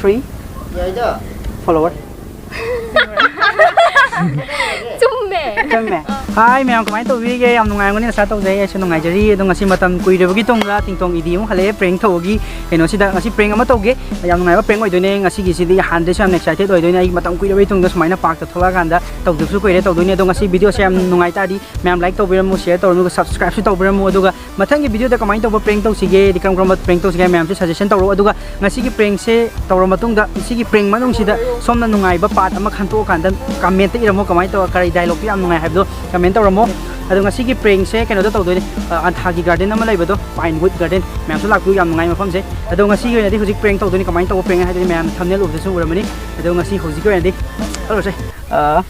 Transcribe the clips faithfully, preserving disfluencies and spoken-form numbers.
Three. ꯌꯥꯏꯗ꯫ Follower. ꯆꯨꯝꯃꯦ꯫ ꯆꯨꯝꯃꯦ꯫ ꯍꯥꯏ ꯃꯌꯥꯝ, ꯀꯃꯥꯏꯅ ꯇꯧꯕꯤꯔꯤꯒꯦ? ꯌꯥꯝ ꯅꯨꯡꯉꯥꯏꯔꯝꯒꯅꯤ ꯑꯁꯥ ꯇꯧꯖꯩ꯫ ꯑꯩꯁꯨ ꯅꯨꯡꯉꯥꯏꯖꯔꯤ꯫ ꯑꯗꯣ ꯉꯁꯤ ꯃꯇꯝ ꯀꯨꯏꯔꯕꯒꯤ ꯇꯨꯡꯗ ꯇꯤꯡꯇꯣꯡ ꯏꯗꯤ ꯑꯃꯨꯛ ꯍꯜꯂꯛꯑꯦ ꯄ꯭ꯔꯦꯡ ꯇꯧꯕꯒꯤ ꯀꯩꯅꯣꯁꯤꯗ꯫ ꯉꯁꯤ ꯄ꯭ꯔꯦꯡ ꯑꯃ ꯇꯧꯒꯦ꯫ ꯌꯥꯝ ꯅꯨꯡꯉꯥꯏꯕ ꯄ꯭ꯔꯦꯡ ꯑꯣꯏꯗꯣꯏꯅꯦ ꯉꯁꯤꯒꯤꯁꯤꯗꯤ꯫ ꯍꯥꯟꯅꯗꯩꯁꯨ ꯌꯥꯝ ꯑꯦꯛꯁꯥꯏꯇꯦꯠ ꯑꯣꯏꯗꯣꯏꯅꯦ꯫ ꯑꯩ ꯃꯇꯝ ꯀꯨꯏꯔꯕꯒꯤ ꯇꯨꯡꯗ ꯁꯨꯃꯥꯏꯅ ꯄꯥꯔꯛꯇ ꯊꯣꯛꯂꯛꯑꯀꯥꯟꯗ ꯇꯧꯗꯕꯁꯨ ꯀꯨꯏꯔꯦ꯫ ꯇꯧꯗꯣꯏꯅꯦ꯫ ꯑꯗꯣ ꯉꯁꯤ ꯚꯤꯗꯤꯑꯣꯁꯦ ꯌꯥꯝ ꯅꯨꯡꯉꯥꯏ ꯇꯥꯔꯗꯤ ꯃꯌꯥꯝ ꯂꯥꯏꯛ ꯇꯧꯕꯤꯔꯝꯃꯨ, ꯁꯤꯌꯔ ꯇꯧꯔꯝꯃꯨ, ꯁꯕꯁꯀ꯭ꯔꯥꯏꯕꯁꯨ ꯇꯧꯕꯤꯔꯝꯃꯨ꯫ ꯑꯗꯨꯒ ꯃꯊꯪꯒꯤ ꯚꯤꯗꯤꯑꯣꯗ ꯀꯃꯥꯏꯅ ꯇꯧꯕ ꯄ꯭ꯔꯦꯡ ꯇꯧꯁꯤꯒꯦ, ꯍꯥꯏꯗꯤ ꯀꯔꯝ ꯀꯔꯝꯕ ꯄ꯭ꯔꯦꯡ ꯇꯧꯁꯤꯒꯦ, ꯃꯌꯥꯝꯁꯨ ꯁꯖꯦꯁꯟ ꯇꯧꯔꯛꯑꯣ꯫ ꯑꯗꯨꯒ ꯉꯁꯤꯒꯤ ꯄ꯭ꯔꯦꯡꯁꯦ ꯇꯧꯔ ꯃꯇꯨꯡꯗ, ꯁꯤꯒꯤ ꯄ꯭ꯔꯦꯡ ꯃꯅꯨꯡꯁꯤꯗ ꯁꯣꯝꯅ ꯅꯨꯡꯉꯥꯏꯕ ꯄꯥꯔꯠ ꯑꯃ ꯈꯟꯇꯣꯛꯑꯀꯥꯟꯗ ꯀꯃꯦꯟꯇ ꯏꯔꯝꯃꯣ꯫ ꯀꯃꯥꯏꯅ ꯇꯧꯔ, ꯀꯔꯤ ꯗꯥꯏꯂꯣꯛꯇꯣ ꯌꯥꯝ ꯅꯨꯡꯉꯥꯏ ꯍꯥꯏꯕꯗꯣ ꯀꯃꯦꯟ ꯇꯧꯔꯝꯃꯣ꯫ ꯑꯗꯣ ꯉꯁꯤꯒꯤ ꯄ꯭ꯔꯦꯡꯁꯦ ꯀꯩꯅꯣꯗ ꯇꯧꯗꯣꯏꯅꯦ, ꯑ, ꯑꯟꯊꯥꯒꯤ ꯒꯥꯔꯗꯦꯟ ꯑꯃ ꯂꯩꯕꯗꯣ, ꯄꯥꯏꯟ ꯋꯨꯗ ꯒꯥꯔꯗꯦꯟ꯫ ꯃꯌꯥꯝꯁꯨ ꯂꯥꯛꯄꯤꯌꯨ, ꯌꯥꯝ ꯅꯨꯡꯉꯥꯏ ꯃꯐꯝꯁꯦ꯫ ꯑꯗꯣ ꯉꯁꯤꯒꯤ ꯑꯣꯏꯅꯗꯤ ꯍꯧꯖꯤꯛ ꯄ꯭ꯔꯦꯡ ꯇꯧꯗꯣꯏꯅꯤ꯫ ꯀꯃꯥꯏꯅ ꯇꯧꯕ ꯄ꯭ꯔꯦꯡ ꯍꯥꯏꯗꯨꯗꯤ ꯃꯌꯥꯝꯅ ꯊꯝꯅꯦꯜ ꯎꯕꯗꯁꯨ ꯎꯔꯝꯃꯅꯤ꯫ ꯑꯗꯣ ꯉꯁꯤ ꯍꯧꯖꯤꯛꯀꯤ ꯑꯣꯏꯅꯗꯤ ꯆꯠꯂꯨꯔꯁꯦ꯫ ꯑ,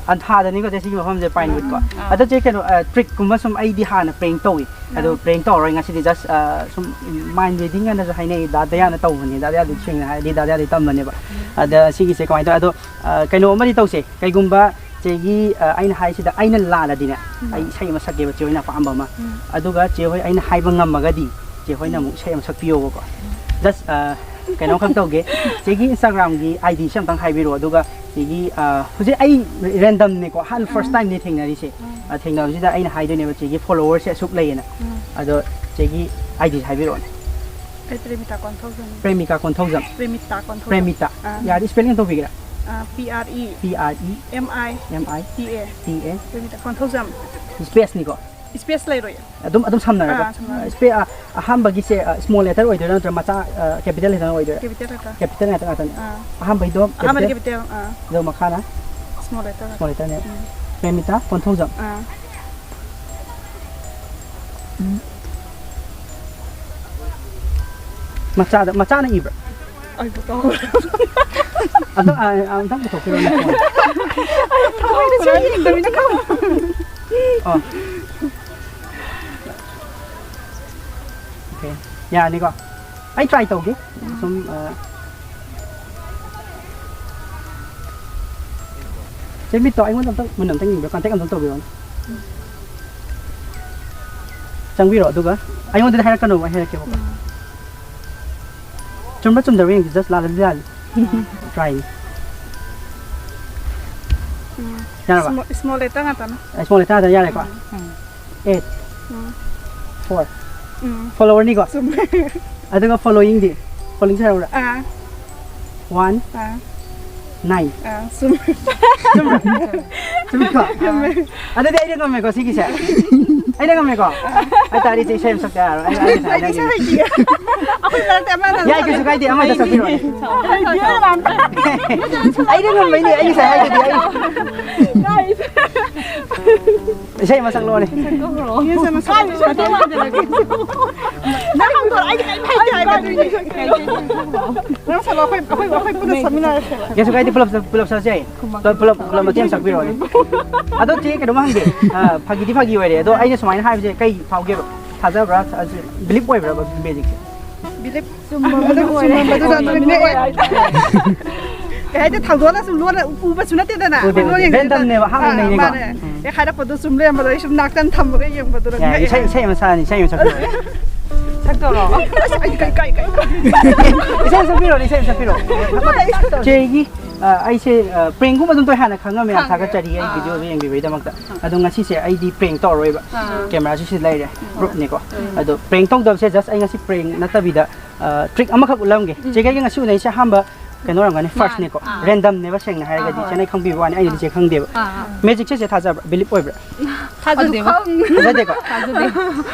ꯑꯟꯊꯥꯗꯅꯤꯀꯣ ꯆꯦ ꯁꯤꯒꯤ ꯃꯐꯝꯁꯦ, ꯄꯥꯏꯟ ꯋꯨꯗꯀꯣ꯫ ꯑꯥ꯫ ꯑꯗꯣ ꯆꯦ, ꯀꯩꯅꯣ, ꯑ, ꯇ꯭ꯔꯤꯛꯀꯨꯝꯕ ꯁꯨꯝ ꯑꯩꯗꯤ ꯍꯥꯟꯅ ꯄ꯭ꯔꯦꯡ ꯇꯧꯏ꯫ ꯑꯗꯣ ꯑꯥ꯫ ꯄ꯭ꯔꯦꯡ ꯇꯧꯔꯔꯣꯏ ꯉꯁꯤꯗꯤ, ꯖꯁ, ꯑ, ꯁꯨꯝ ꯃꯥꯏꯟ ꯔꯤꯗꯤꯡ ꯑꯅꯁꯨ ꯍꯥꯏꯅꯩ, ꯗꯥ ꯗꯌꯥꯅ ꯇꯧꯕꯅꯤ꯫ ꯗꯥ ꯗꯌꯥꯗꯤ ꯁꯦꯡꯅ ꯍꯥꯏꯔꯗꯤ ꯗꯥ ꯗꯌꯥꯗꯤ ꯇꯝꯕꯅꯦꯕ꯫ ꯑꯗ ꯁꯤꯒꯤꯁꯦ ꯀꯃꯥꯏꯅ ꯇꯧꯋꯦ? ꯑꯗꯣ, ꯑ, ꯀꯩꯅꯣ ꯑꯃꯗꯤ ꯇꯧꯁꯦ꯫ ꯀꯩꯒꯨꯝꯕ ꯆꯦꯒꯤ, ꯑ, ꯑꯩꯅ ꯍꯥꯏꯁꯤꯗ ꯑꯩꯅ ꯂꯥꯜꯂꯗꯤꯅꯦ, ꯎꯝ꯫ ꯑꯩ ꯏꯁꯩ ꯑꯃ ꯁꯛꯀꯦꯕ ꯆꯦ ꯍꯣꯏꯅ ꯑꯄꯥꯝꯕ ꯑꯃ꯫ ꯎꯝ꯫ ꯑꯗꯨꯒ ꯆꯦ ꯍꯣꯏ ꯑꯩꯅ ꯍꯥꯏꯕ ꯉꯝꯃꯒꯗꯤ ꯆꯦ ꯍꯣꯏꯅ ꯑꯃꯨꯛ ꯏꯁꯩ ꯑꯃ ꯁꯛꯄꯤꯌꯣꯕꯀꯣ꯫ ꯖꯁ, ꯑ, ꯀꯩꯅꯣꯈꯛ ꯇꯧꯒꯦ꯫ ꯆꯦꯒꯤ Instagram-ꯒꯤ I D-ꯁꯦ ꯑꯝꯇꯪ ꯍꯥꯏꯕꯤꯔꯛꯑꯣ꯫ ꯑꯗꯨꯒ ꯆꯦꯒꯤ, ꯑ, ꯍꯧꯖꯤꯛ ꯑꯩ ꯔꯦꯟꯗꯝꯅꯤꯀꯣ, ꯑꯍꯥꯟꯕ ꯐꯥꯔꯁ ꯎꯝ꯫ ꯇꯥꯏꯝꯅꯤ ꯊꯦꯡꯅꯔꯤꯁꯦ꯫ ꯎꯝ꯫ ꯑ, ꯊꯦꯡꯅꯕꯁꯤꯗ ꯑꯩꯅ ꯍꯥꯏꯗꯣꯏꯅꯦꯕ, ꯆꯦꯒꯤ ꯐꯣꯂꯣꯋꯔꯁꯦ ꯑꯁꯨꯛ ꯂꯩꯌꯦꯅ꯫ ꯎꯝ꯫ ꯑꯗꯣ ꯆꯦꯒꯤ I D ꯍꯥꯏꯕꯤꯔꯛꯑꯣꯅꯦ꯫ ꯑꯩ ꯄ꯭ꯔꯦꯃꯤꯇꯥ ꯀꯣꯟꯊꯧꯖꯝ꯫ ꯄ꯭ꯔꯦꯃꯤꯀꯥ ꯀꯣꯟꯊꯧꯖꯝ꯫ ꯄ꯭ꯔꯦꯃꯤꯇꯥ ꯀꯣꯟꯊꯧꯖꯝ꯫ ꯄ꯭ꯔꯦꯃꯤꯇꯥ꯫ ꯑꯥ꯫ ꯌꯥꯔꯗꯤ ꯁ꯭ꯄꯦꯂꯤꯡ ꯑꯝ ꯇꯧꯕꯤꯒꯦꯔꯥ? ꯑꯥ, P R E꯫ P R E꯫ M I꯫ M I꯫ T A꯫ T A꯫ Premita Konthoujam. ꯏꯁꯄꯦꯁꯅꯤꯀꯣ? ꯏꯁꯄꯦꯁ ꯂꯩꯔꯣꯏ꯫ ꯑꯗꯨꯝ, ꯑꯗꯨꯝ ꯁꯝꯅꯔꯒ? ꯑꯥ, ꯁꯝꯅꯔꯒ꯫ ꯏꯁꯄꯦ-, ꯑ, ꯑꯍꯥꯟꯕꯒꯤꯁꯦ, ꯑ, ꯁ꯭ꯃꯣꯜ ꯂꯦꯇꯔ ꯑꯣꯏꯗꯣꯏꯔꯥ ꯅꯠꯇ꯭ꯔꯒ ꯃꯆꯥ, ꯑ, ꯀꯦꯄꯤꯇꯦꯜ ꯂꯦꯇꯔ ꯑꯣꯏꯗꯣꯏꯔꯥ? Capital letter. ꯀꯦꯄꯤꯇꯦꯜ ꯉꯥꯛꯇ ꯉꯥꯛꯇꯅꯤ꯫ ꯑꯥ꯫ ꯑꯍꯥꯟꯕꯒꯤꯗꯣ ꯑꯍꯥꯟꯕꯗꯤ ꯀꯦꯄꯤꯇꯦꯜ꯫ ꯀꯦꯄꯤꯇꯦꯜ, ꯑꯥ꯫ ꯑꯗꯨꯒ ꯃꯈꯥꯅ? Small letter. ꯁ꯭ꯃꯣꯜ ꯂꯦꯇꯔꯅꯦ꯫ ꯎꯝ꯫ ꯄ꯭ꯔꯦꯃꯤꯇꯥ ꯀꯣꯟꯊꯧꯖꯝ꯫ ꯑꯥ꯫ ꯎꯝ꯫ ꯃꯆꯥꯗ, ꯃꯆꯥꯅ ꯏꯕ꯭ꯔꯥ? ꯑꯩꯕꯨ ꯀꯥꯎꯔꯦ꯫ ꯑꯝꯇꯪ, ꯑ, ꯑ, ꯑꯝꯇꯪ ꯄꯨꯊꯣꯛꯄꯤꯔꯣꯅꯦ, ꯐꯣꯟ꯫ ꯑꯩ ꯊꯋꯥꯏꯗ ꯁꯨꯡꯌꯦꯡ ꯌꯦꯡꯗꯕꯅꯤꯅ ꯈꯪꯗꯦ꯫ ꯑꯣ꯫ ꯑꯣꯀꯦ꯫ ꯌꯥꯔꯅꯤꯀꯣ? ꯑꯩ ꯇ꯭ꯔꯥꯏ ꯇꯧꯒꯦ꯫ ꯁꯨꯝ, ꯑ, ꯆꯦ, ꯃꯤꯠꯇꯣ ꯑꯩꯉꯣꯟꯗ ꯑꯝꯇꯪ, ꯃꯨꯟꯅ ꯑꯝꯇꯪ ꯌꯦꯡꯕꯤꯔꯣ, ꯀꯟꯇꯦꯛ ꯑꯝꯇꯪ ꯇꯧꯕꯤꯔꯣꯅꯦ꯫ ꯆꯪꯕꯤꯔꯣ, ꯑꯗꯨꯒ ꯑꯩꯉꯣꯟꯗꯗꯤ ꯍꯥꯏꯔꯛꯀꯅꯣꯕ, ꯑꯩ ꯍꯥꯏꯔꯛꯀꯦꯕꯀꯣ꯫ ꯎꯝ꯫ ꯆꯨꯝꯕ꯭ꯔꯥ ꯆꯨꯝꯗꯕ꯭ꯔꯥ ꯌꯦꯡꯁꯤ, just ꯂꯥꯜꯂꯁꯨ ꯌꯥꯅꯤ꯫ Try ꯅꯤ꯫ ꯌꯥꯔꯕ? Small letter ꯉꯥꯛꯇꯅ꯫ Small letter ꯉꯥꯛꯇ ꯌꯥꯔꯦꯀꯣ? Eight, four꯫ Follower ꯅꯤꯀꯣ? ꯑꯗꯨꯒ following ꯗꯤ? Following ꯁꯤ ꯍꯥꯏꯔꯛꯎꯔꯥ? ꯑꯥ꯫ One, ꯑꯥ꯫ Nine꯫ ꯑꯥ, ꯆꯨꯝꯃꯦ꯫ ꯆꯨꯝꯕ꯭ꯔꯥ? ꯆꯨꯝꯃꯤꯀꯣ? ꯑꯗꯨꯗꯤ ꯑꯩꯅ ꯉꯝꯃꯦꯀꯣ ꯁꯤꯒꯤꯁꯦ? ꯑꯩꯅ ꯉꯝꯃꯦꯀꯣ? ꯑꯗꯨ ꯇꯥꯔꯗꯤ ꯏꯆꯦ ꯏꯁꯩ ꯑꯃ ꯁꯛꯇ ꯌꯥꯔꯣꯏ꯫ ꯑꯩ, ꯑꯩ ꯉꯁꯥꯏ ꯑꯩꯗꯤ ꯏꯁꯩ ꯍꯥꯏꯖꯒꯦ꯫ ꯍꯩꯇꯤꯌꯦ꯫ ꯑꯩꯈꯣꯏ ꯃꯔꯛꯇ ꯑꯃꯅ ꯌꯥꯏ, ꯀꯩꯁꯨ ꯀꯥꯏꯗꯦ, ꯑꯃꯗ ꯁꯛꯄꯤꯔꯣꯅꯦ꯫ ꯍꯩꯇꯤꯌꯦ ꯌꯥꯝꯅ꯫ ꯑꯩꯅ ꯉꯝꯕꯩꯅꯦ, ꯑꯩ ꯉꯁꯥꯏ ꯍꯥꯏꯗꯨꯗꯤ ꯑꯩ꯫ ꯏꯁꯩ ꯑꯃ ꯁꯛꯂꯛꯑꯣꯅꯦ꯫ ꯅꯪ ꯍꯧꯗꯣꯔꯛꯑꯣ, ꯑꯩꯗꯤ ꯀꯔꯤꯝ ꯍꯩꯇꯦ ꯍꯥꯏꯕ ꯑꯗꯨꯏꯅꯦ꯫ ꯅꯪ ꯁꯛꯂꯛꯑꯣ, ꯑꯩꯈꯣꯏ, ꯑꯩꯈꯣꯏ, ꯑꯩꯈꯣꯏ ꯄꯨꯟꯅ ꯁꯛꯃꯤꯟꯅꯔꯁꯦ꯫ ꯀꯩꯁꯨ ꯀꯥꯏꯗꯦ, ꯄꯨꯂꯞ, ꯄꯨꯂꯞ ꯁꯛꯁꯦ ꯌꯥꯏꯌꯦ꯫ ꯄꯨꯂꯞ, ꯄꯨꯂꯞ, ꯄꯨꯂꯞ ꯃꯇꯦꯛ ꯑꯃ ꯁꯛꯄꯤꯔꯛꯑꯣꯅꯦ꯫ ꯑꯗꯣ ꯆꯦ, ꯀꯩꯅꯣꯝ ꯍꯪꯒꯦ꯫ ꯑ, ꯐꯥꯒꯤꯗꯤ ꯐꯥꯒꯤ ꯑꯣꯏꯔꯦ꯫ ꯑꯗꯣ ꯑꯩꯅ ꯁꯨꯃꯥꯏꯅ ꯍꯥꯏꯕꯁꯦ ꯀꯩ ꯐꯥꯎꯒꯦꯕ? ꯊꯥꯖꯕ꯭ꯔꯥ? ꯕꯤꯂꯤꯞ ꯑꯣꯏꯕ꯭ꯔꯕ ꯃꯦꯖꯤꯛꯁꯦ? ꯕꯤꯂꯤꯞ ꯆꯨꯝꯕ ꯑꯗꯨꯝ ꯑꯣꯏꯔꯦ꯫ ꯆꯨꯝꯕ ꯑꯗꯨꯗ ꯑꯗꯨꯝ ꯂꯦꯞꯄ ꯌꯥꯏ꯫ ꯀꯩ ꯍꯥꯏꯗꯤ ꯊꯧꯗꯣꯛꯅ ꯁꯨꯝ ꯂꯣꯟꯅ ꯎꯕꯁꯨ ꯅꯠꯇꯦꯗꯅ꯫ ꯎꯗꯦ, ꯂꯣꯟ ꯎꯗꯦ꯫ ꯌꯦꯡꯕꯗ Random ꯅꯦꯕ, ꯑꯍꯥꯟꯕ ꯑꯥ, ꯅꯩꯅꯩꯀꯣ꯫ ꯃꯥꯅꯦ꯫ ꯍꯦꯛ ꯍꯥꯏꯔꯛꯄꯗꯣ ꯆꯨꯝ ꯂꯩꯔꯝꯕꯗꯣ ꯑꯩ ꯁꯨꯝ ꯅꯥꯛꯇ ꯊꯝꯃꯒ ꯌꯦꯡꯕꯗꯨꯅ ꯌꯥꯏ, ꯏꯁꯩ, ꯏꯁꯩ ꯑꯃ ꯁꯛꯑꯅꯤ, ꯏꯁꯩ ꯑꯃ ꯁꯛꯄꯤꯔꯛꯑꯣꯅꯦ꯫ ꯁꯛꯇꯧꯔꯣ? ꯑꯁ, ꯑꯩ ꯀꯩ, ꯀꯩ, ꯀꯩ, ꯀꯩ꯫ ꯏꯁꯩ ꯑꯃ ꯁꯛꯄꯤꯔꯛꯑꯣꯅꯦ, ꯏꯁꯩ ꯑꯃ ꯁꯛꯄꯤꯔꯛꯑꯣ꯫ ꯆꯦꯒꯤ, ꯑ, ꯑꯩꯁꯦ, ꯑ, ꯄ꯭ꯔꯦꯡꯒꯨꯝꯕ ꯑꯗꯨꯝ ꯇꯧꯋꯦ ꯍꯥꯟꯅ ꯈꯪꯉꯝꯃꯦ, ꯌꯥꯝ ꯊꯥꯒꯠꯆꯔꯤ ꯑꯩ video ꯗꯣ ꯌꯦꯡꯕꯤꯕꯩꯗꯃꯛꯇ꯫ ꯑꯗꯣ ꯉꯁꯤꯁꯦ ꯑꯩꯗꯤ prank ꯇꯧꯔꯔꯣꯏꯕ꯫ Camera ꯁꯨ ꯁꯤ ꯂꯩꯔꯦ, proof ꯅꯤꯀꯣ꯫ ꯑꯗꯣ prank ꯇꯧꯗꯕꯁꯦ just ꯑꯩ ꯉꯁꯤ prank ꯅꯠꯇꯕꯤꯗ, ꯑ, trick ꯑꯃꯈꯛ ꯎꯠꯂꯝꯒꯦ꯫ ꯆꯦ ꯀꯩꯒ ꯉꯁꯤ ꯎꯅꯩꯁꯦ ꯑꯍꯥꯟꯕ ꯀꯩꯅꯣ ꯑꯣꯏꯔꯝꯒꯅꯤ, first ꯅꯤꯀꯣ꯫ Random ꯅꯦꯕ ꯁꯦꯡꯅ ꯍꯥꯏꯔꯒꯗꯤ, ꯆꯦꯅ ꯈꯪꯕꯤꯕ ꯋꯥꯅꯤ, ꯑꯩꯅꯗꯤ ꯆꯦ ꯈꯪꯗꯦꯕ꯫ Magic ꯁꯦ ꯆꯦ ꯊꯥꯖꯕ꯭ꯔꯥ? Believe ꯑꯣꯏꯕ꯭ꯔꯥ? ꯊꯥꯖꯗꯦꯕ꯫ ꯊꯥꯖꯗꯦꯀꯣ? ꯊꯥꯖꯗꯦ꯫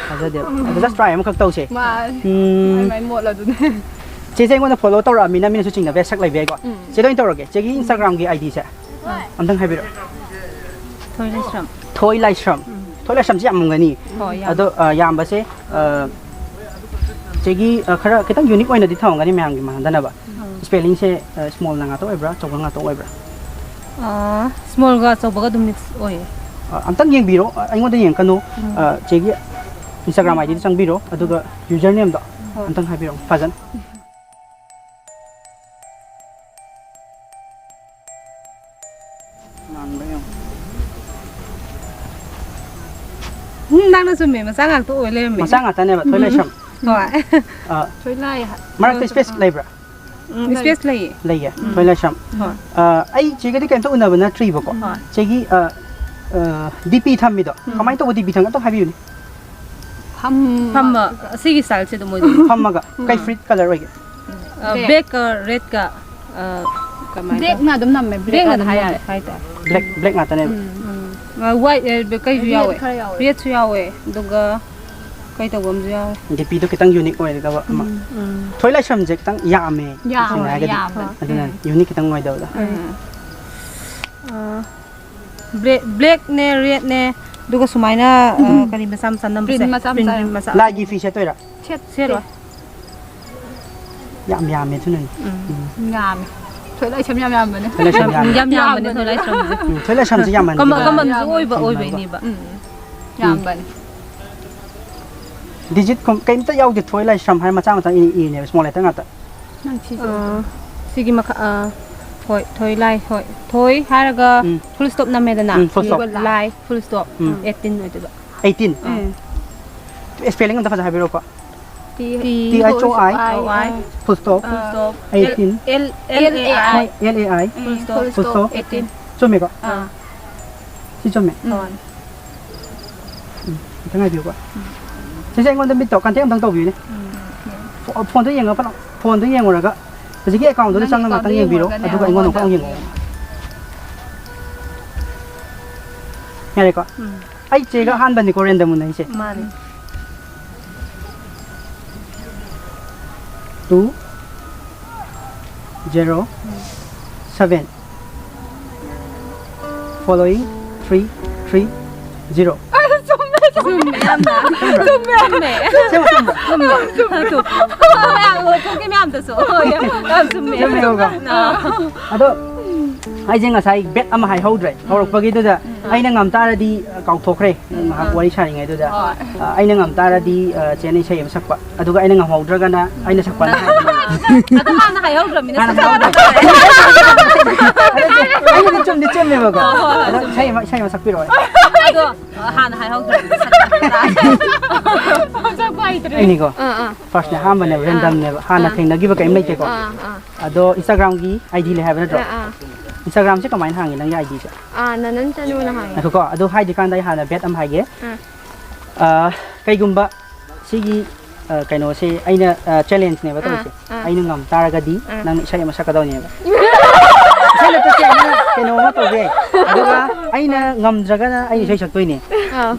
ꯊꯥꯖꯗꯦꯕ꯫ ꯑꯗꯣ just try ꯑꯃꯈꯛ ꯇꯧꯁꯦ꯫ ꯃꯥꯅꯤ꯫ ꯎꯝ, ꯃꯥꯏ ꯃꯣꯠꯂ ꯑꯗꯨꯅꯦ꯫ ꯆꯦꯁꯦ ꯑꯩꯉꯣꯟꯗ follow ꯇꯧꯔꯛꯑꯃꯤꯅ ꯃꯤꯅꯁꯨ ꯆꯤꯡꯅꯕ ꯌꯥꯏ, ꯁꯛ ꯂꯩꯕ ꯌꯥꯏꯀꯣ꯫ ꯆꯦꯗ ꯑꯣꯏꯅ ꯇꯧꯔꯒꯦ꯫ ꯆꯦꯒꯤ Instagram ꯒꯤ ID ꯁꯦ ꯑꯝꯇꯪ ꯍꯥꯏꯕꯤꯔꯛꯑꯣ꯫ ꯊꯣꯏꯂꯩꯁ꯭ꯔꯝ꯫ ꯊꯣꯏ ꯂꯥꯏꯁ꯭ꯔꯝ꯫ ꯊꯣꯏ ꯂꯥꯏꯁ꯭ꯔꯝꯁꯦ ꯌꯥꯝꯃꯝꯒꯅꯤ꯫ ꯍꯣꯏ, ꯌꯥꯝ꯫ ꯑꯗꯣ, ꯑ, ꯌꯥꯝꯕꯁꯦ, ꯑ, ꯆꯦꯒꯤ, ꯑ, ꯈꯔ ꯈꯤꯇꯪ unique ꯑꯣꯏꯅꯗꯤ ꯊꯝꯃꯝꯒꯅꯤ ꯃꯌꯥꯝꯒꯤ ꯃꯥꯟꯅꯗꯅꯕ꯫ Spelling ꯁꯦ, ꯑ, small ꯅ ꯉꯥꯛꯇ ꯑꯣꯏꯕ꯭ꯔꯥ, ꯑꯆꯧꯕ ꯉꯥꯛꯇ ꯑꯣꯏꯕ꯭ꯔꯥ? ꯑꯥ, small ꯒ ꯑꯆꯧꯕꯒ ꯑꯗꯨꯝ mix ꯑꯣꯏꯌꯦ꯫ ꯑ, ꯑꯝꯇꯪ ꯌꯦꯡꯕꯤꯔꯣ꯫ ꯑ, ꯑꯩꯉꯣꯟꯗ ꯌꯦꯡꯉꯛꯀꯅꯨ꯫ ꯑ, ꯆꯦꯒꯤ Instagram ID ꯗ ꯆꯪꯕꯤꯔꯣ, ꯑꯗꯨꯒ user name ꯗꯣ ꯑꯝꯇꯪ ꯍꯥꯏꯕꯤꯔꯛꯑꯣ ꯐꯖꯅ꯫ ꯎꯝ, ꯅꯪꯅ ꯆꯨꯝꯃꯦ, ꯃꯆꯥ ꯉꯥꯛꯇ ꯑꯣꯏ ꯂꯩꯔꯝꯃꯦ꯫ ꯃꯆꯥ ꯉꯥꯛꯇꯅꯦꯕ, ꯊꯣꯏ ꯂꯩꯁ꯭ꯔꯝ꯫ ꯍꯣꯏ꯫ ꯑ, ꯊꯣꯏꯂꯥꯏ ꯍꯥꯏ-, ꯃꯔꯛꯇ ꯏꯁꯄꯦꯁ ꯂꯩꯕ꯭ꯔꯥ? ꯎꯝ, ꯏꯁꯄꯦꯁ ꯂꯩꯌꯦ꯫ ꯂꯩꯌꯦ, ꯎꯝ꯫ ꯊꯣꯏꯂꯥꯏꯁ꯭ꯔꯝ꯫ ꯍꯣꯏ꯫ ꯑ, ꯑꯩ ꯆꯦꯒꯗꯤ ꯀꯩꯝꯇ ꯎꯅꯕ ꯅꯠꯇ꯭ꯔꯤꯕꯀꯣ꯫ ꯍꯣꯏ꯫ ꯆꯦꯒꯤ, ꯑ, ꯑ, ꯗꯤ ꯄꯤ ꯊꯝꯃꯤꯗꯣ, ꯎꯝ꯫ ꯀꯃꯥꯏꯅ ꯇꯧꯕ ꯗꯤ ꯄꯤ ꯊꯝꯒꯦ ꯑꯝꯇ ꯍꯥꯏꯕꯤꯌꯨꯅꯦ꯫ ꯐꯝ-, ꯐꯝꯕ, ꯑꯁꯤꯒꯤ ꯁ꯭ꯇꯥꯏꯜꯁꯦ ꯑꯗꯨꯝ ꯑꯣꯏꯗꯣꯏꯅꯤ꯫ ꯐꯝꯃꯒ, ꯀꯩ ꯎꯝ꯫ ꯐꯨꯔꯤꯠ ꯀꯂꯔ ꯑꯣꯏꯒꯦ? ꯑ, ꯕ꯭ꯂꯦꯛ꯫ ꯕ꯭ꯂꯦꯛꯀ ꯔꯦꯗꯀ, ꯑ, ꯀꯃꯥꯏꯅ ꯕ꯭ꯂꯦꯛꯅ ꯑꯗꯨꯝ ꯅꯝꯃꯦ, ꯕ꯭ꯂꯦꯛꯅ ꯕ꯭ꯂꯦꯛꯅ ꯑꯗꯨꯝ ꯍꯥꯏ ꯅꯝꯃꯦ ꯌꯥꯔꯦ꯫ ꯍꯥꯏꯇꯥꯔꯦ꯫ ꯕ꯭ꯂꯦꯛ, ꯕ꯭ꯂꯦꯛ ꯉꯥꯛꯇꯅꯦꯕ꯫ ꯎꯝ꯫ ꯎꯝ꯫ ꯑ, ꯋꯥꯏꯠ, ꯑ, ꯀꯩꯁꯨ ꯔꯦꯗ ꯌꯥꯎꯋꯦ꯫ ꯈꯔ ꯌꯥꯎꯋꯦ꯫ ꯔꯦꯗꯁꯨ ꯌꯥꯎꯋꯦ꯫ ꯑꯗꯨꯒ ꯀꯩ ꯇꯧꯕ ꯑꯃꯁꯨ ꯌꯥꯎꯋꯦ꯫ ꯗꯤ ꯄꯤꯗꯣ ꯈꯤꯇꯪ ꯌꯨꯅꯤꯛ ꯑꯣꯏꯒꯗꯕ ꯑꯃ꯫ ꯎꯝ꯫ ꯎꯝ꯫ ꯊꯣꯏ ꯂꯥꯏꯁ꯭ꯔꯝꯁꯦ ꯈꯤꯇꯪ ꯌꯥꯝꯃꯦ, ꯌꯥꯝꯃꯦ, ꯁꯦꯡꯅ ꯍꯥꯏꯔꯒꯗꯤ꯫ ꯌꯥꯝꯃꯦ꯫ ꯑꯗꯨꯅ ꯎꯝ꯫ ꯌꯨꯅꯤꯛ ꯈꯤꯇꯪ ꯑꯣꯏꯗꯕꯗꯣ꯫ ꯎꯝ꯫ ꯑ, ꯕ꯭ꯂꯦꯛ, ꯕ꯭ꯂꯦꯛꯅꯦ, ꯔꯦꯗꯅꯦ, ꯑꯗꯨꯒ ꯁꯨꯃꯥꯏꯅ, ꯑ, ꯀꯔꯤ ꯃꯆꯥ ꯃꯆꯥ ꯅꯝꯕꯁꯦ? ꯄ꯭ꯔꯤꯟ ꯃꯆꯥ ꯄ꯭ꯔꯤꯟ ꯃꯆꯥ꯫ ꯃꯆꯥ꯫ ꯂꯥꯏꯒꯤ ꯐꯤ ꯁꯦꯠꯇꯣꯏꯔꯥ? ꯁꯦꯠ-, ꯁꯦꯠꯂꯣꯏ꯫ ꯌꯥꯝ ꯌꯥꯝꯃꯦ ꯑꯗꯨꯅꯅꯦ꯫ ꯎꯝ꯫ ꯎꯝ꯫ ꯌꯥꯝꯃꯦ꯫ ꯊꯣꯏ ꯂꯥꯏꯁ꯭ꯔꯝ ꯌꯥꯝ ꯌꯥꯝꯕꯅꯦ꯫ ꯊꯣꯏ ꯂꯥꯏꯁ꯭ꯔꯝ ꯌꯥꯝꯃꯦ꯫ ꯌꯥꯝ ꯌꯥꯝꯕꯅꯦ ꯌꯥꯝꯕꯅꯦ꯫ ꯊꯣꯏ ꯂꯥꯏꯁ꯭ꯔꯝꯁꯦ꯫ ꯎꯝ, ꯊꯣꯏ ꯂꯥꯏꯁ꯭ꯔꯝꯁꯦ ꯌꯥꯝꯃꯟꯕꯅꯦ꯫ ꯀꯃ-, ꯀꯃꯟꯁꯨ ꯑꯣꯏꯕ ꯌꯥꯝꯃꯟꯕ꯫ ꯑꯣꯏꯕꯩꯅꯦꯕ꯫ ꯎꯝ꯫ ꯎꯝ꯫ ꯌꯥꯝꯕꯅꯦ꯫ ꯗꯤꯖꯤꯠ ꯀꯨꯝ-, ꯀꯩꯝꯇ ꯌꯥꯎꯗꯦ꯫ ꯊꯣꯏ ꯂꯥꯏꯁ꯭ꯔꯝ ꯍꯥꯏꯔ ꯃꯆꯥ ꯃꯆꯥ ꯏ-, ꯏꯔꯤꯅꯦꯕ, ꯁ꯭ꯃꯣꯜ ꯂꯦꯇꯔ ꯉꯥꯛꯇ꯫ ꯅꯪ ꯁꯤꯁꯦ ꯑ, ꯁꯤꯒꯤ ꯃꯈꯥ, ꯑ, ꯍꯣꯏ, ꯊꯣꯏ ꯂꯥꯏ, ꯍꯣꯏ꯫ ꯊꯣꯏ ꯍꯥꯏꯔꯒ ꯎꯝ꯫ Full stop ꯅꯝꯃꯦꯗꯅ꯫ ꯎꯝ, ꯐꯨꯜ ꯁ꯭ꯇꯣꯞ꯫ ꯑꯗꯨꯒ ꯂꯥꯏ, ꯐꯨꯜ ꯁ꯭ꯇꯣꯞ, ꯎꯝ꯫ ꯑꯩꯠꯇꯤꯟ ꯑꯣꯏꯗꯣꯏꯕ꯫ ꯑꯩꯠꯇꯤꯟ? ꯎꯝ꯫ ꯁ꯭ꯄꯦꯂꯤꯡ ꯑꯝꯇ ꯐꯖꯅ ꯍꯥꯏꯕꯤꯔꯛꯑꯣꯀꯣ꯫ ꯇꯤ, ꯇꯤ ꯑꯩꯆ ꯑꯣ I, I, O I, full stop, ꯑ, eighteen. L, L A I, ꯍꯣꯏ, ꯑꯦꯜ ꯑꯦ ꯑꯥꯏ, ꯎꯝ, full stop, full stop, eighteen. ꯆꯨꯝꯃꯦꯀꯣ? ꯑꯥ꯫ ꯁꯤ ꯆꯨꯝꯃꯦ? ꯎꯝ꯫ ꯎꯝ, ꯈꯤꯇꯪ ꯉꯥꯏꯕꯤꯌꯨꯀꯣ꯫ ꯎꯝ꯫ ꯁꯤꯁꯦ ꯑꯩꯉꯣꯟꯗ ꯃꯤꯠꯇꯣ ꯀꯟꯇꯦꯛ ꯑꯝꯇꯪ ꯇꯧꯕꯤꯌꯨꯅꯦ꯫ ꯎꯝ꯫ ꯐꯣ-, ꯐꯣꯟꯗꯣ ꯌꯦꯡꯉꯒ ꯐꯠ ꯂꯥꯎ, ꯐꯣꯟꯗꯣ ꯌꯦꯡꯉꯨꯔꯒ ꯍꯧꯖꯤꯛꯀꯤ ꯑꯦꯀꯥꯎꯟꯗꯨꯗ ꯅꯪꯒꯤ ꯆꯪꯉꯒ ꯑꯦꯀꯥꯎꯟꯗꯣ ꯉꯥꯛꯇꯪ ꯌꯦꯡꯕꯤꯔꯣ, ꯌꯦꯡꯉꯨꯔꯒꯅꯦ꯫ ꯑꯗꯨꯒ ꯑꯩꯉꯣꯟꯗ ꯑꯃꯨꯛ ꯑꯃꯨꯛ ꯌꯦꯡꯉꯛꯑꯣ꯫ ꯌꯥꯔꯦꯀꯣ? ꯎꯝ꯫ ꯑꯩ ꯆꯦꯒ ꯑꯍꯥꯟꯕꯅꯤꯀꯣ ꯔꯦꯟꯗꯝ ꯎꯅꯩꯁꯦ꯫ ꯃꯥꯅꯦ꯫ Two zero seven. Following three three zero. ꯆꯨꯝꯃꯦ, ꯌꯥꯝꯅ꯫ ꯆꯨꯝꯃꯦ꯫ ꯆꯨꯝꯃꯦ꯫ ꯑꯁꯦꯡꯕ ꯆꯨꯝꯕ꯭ꯔꯣ? ꯆꯨꯝꯃꯦ꯫ ꯆꯨꯝꯃꯦ꯫ ꯃꯌꯥꯝ ꯊꯣꯛꯈꯤ ꯃꯌꯥꯝꯗꯁꯨ꯫ ꯍꯣꯏ, ꯌꯥꯝ ꯆꯨꯝꯃꯦ꯫ ꯆꯨꯝꯃꯦꯕꯀꯣ? ꯑꯥ꯫ ꯑꯗꯣ ꯑꯩꯁꯦ ꯉꯁꯥꯏ ꯕꯦꯠ ꯑꯃ ꯍꯥꯏꯍꯧꯗ꯭ꯔꯦ ꯍꯧꯔꯛꯄꯒꯤꯗꯨꯗ꯫ ꯎꯝ꯫ ꯑꯩꯅ ꯉꯝ ꯇꯥꯔꯗꯤ, ꯑ, ꯀꯥꯎꯊꯣꯛꯈ꯭ꯔꯦ, ꯉꯥꯏꯍꯥꯛ ꯑꯥ꯫ ꯋꯥꯔꯤ ꯁꯥꯔꯤꯉꯩꯗꯨꯗ꯫ ꯍꯣꯏ꯫ ꯑ, ꯑꯩꯅ ꯉꯝ ꯇꯥꯔꯗꯤ, ꯑ, ꯆꯦꯅ ꯏꯁꯩ ꯑꯃ ꯁꯛꯄ, ꯑꯗꯨꯒ ꯑꯩꯅ ꯉꯝꯍꯧꯗ꯭ꯔꯒꯅ ꯑꯩꯅ ꯁꯛꯄ꯫ ꯑꯗꯣ ꯍꯥꯟꯅ ꯍꯥꯏꯍꯧꯗ꯭ꯔꯕꯅꯤꯅ ꯍꯥꯟꯅ ꯁꯛꯄ ꯍꯥꯏꯍꯧꯗ꯭ꯔꯦ꯫ ꯌꯥꯗ꯭ꯔꯦ꯫ ꯑꯗꯨꯗꯤ ꯑꯩꯅꯗꯤ ꯆꯨꯝꯗꯤ ꯆꯨꯝꯃꯦꯕꯀꯣ꯫ ꯍꯣꯏ, ꯍꯣꯏ, ꯍꯣꯏ, ꯑꯗꯣ ꯆꯨꯝꯃꯦ꯫ ꯏꯁꯩ ꯑꯃ, ꯏꯁꯩ ꯑꯃ ꯁꯛꯄꯤꯔꯛꯑꯣ꯫ ꯑꯗꯣ, ꯑ, ꯍꯥꯟꯅ ꯍꯥꯏꯍꯧꯗ꯭ꯔꯕꯅꯤꯅ ꯁꯛꯄ꯫ ꯆꯠꯄ ꯍꯩꯇ꯭ꯔꯦ꯫ ꯑꯩꯅꯤꯀꯣ? ꯑꯥ, ꯑꯥ꯫ First ꯅꯦ, ꯑꯍꯥꯟꯕꯅꯦꯕ, ꯑꯥ꯫ Random ꯅꯦꯕ꯫ ꯍꯥꯟꯅ ꯑꯥ꯫ ꯊꯦꯡꯅꯈꯤꯕ ꯀꯔꯤꯝ ꯂꯩꯇꯦꯀꯣ? ꯑꯥ, ꯑꯥ꯫ ꯑꯗꯣ Instagram ꯒꯤ I D ꯂꯩ ꯍꯥꯏꯕ ꯅꯠꯇ꯭ꯔꯣ? ꯑꯥ, ꯑꯥ꯫ Instagram ꯁꯦ ꯀꯃꯥꯏꯅ ꯍꯥꯡꯉꯤ, ꯅꯪꯒꯤ I D ꯁꯦ? ꯑꯥ, ꯅꯅꯟ ꯆꯅꯨꯅ ꯍꯥꯡꯉꯤ꯫ ꯉꯥꯏꯈꯣꯀꯣ, ꯑꯗꯨ ꯍꯥꯏꯗ꯭ꯔꯤꯀꯥꯟꯗ ꯑꯩ ꯍꯥꯟꯅ bet ꯑꯃ ꯍꯥꯏꯒꯦ꯫ ꯑꯥ꯫ ꯑꯥ, ꯀꯩꯒꯨꯝꯕ ꯁꯤꯒꯤ, ꯑꯥ, ꯀꯩꯅꯣꯁꯦ ꯑꯩꯅ, ꯑꯥ, challenge ꯅꯦꯕ ꯑꯥ, ꯇꯧꯔꯤꯁꯦ꯫ ꯑꯥ꯫ ꯑꯩꯅ ꯉꯝ ꯇꯥꯔꯒꯗꯤ ꯑꯥ꯫ ꯅꯪꯅ ꯏꯁꯩ ꯑꯃ ꯁꯛꯀꯗꯧꯅꯦꯕ꯫ ꯏꯁꯩ ꯅꯠꯇꯦ, ꯁꯦ, ꯑꯩꯅ ꯀꯩꯅꯣ ꯑꯃ ꯇꯧꯒꯦ꯫ ꯑꯗꯨꯒ ꯑꯩꯅ ꯉꯝꯗ꯭ꯔꯒꯅ ꯑꯩꯅ ꯏꯁꯩ ꯁꯛꯇꯣꯏꯅꯦ꯫ ꯑꯥ꯫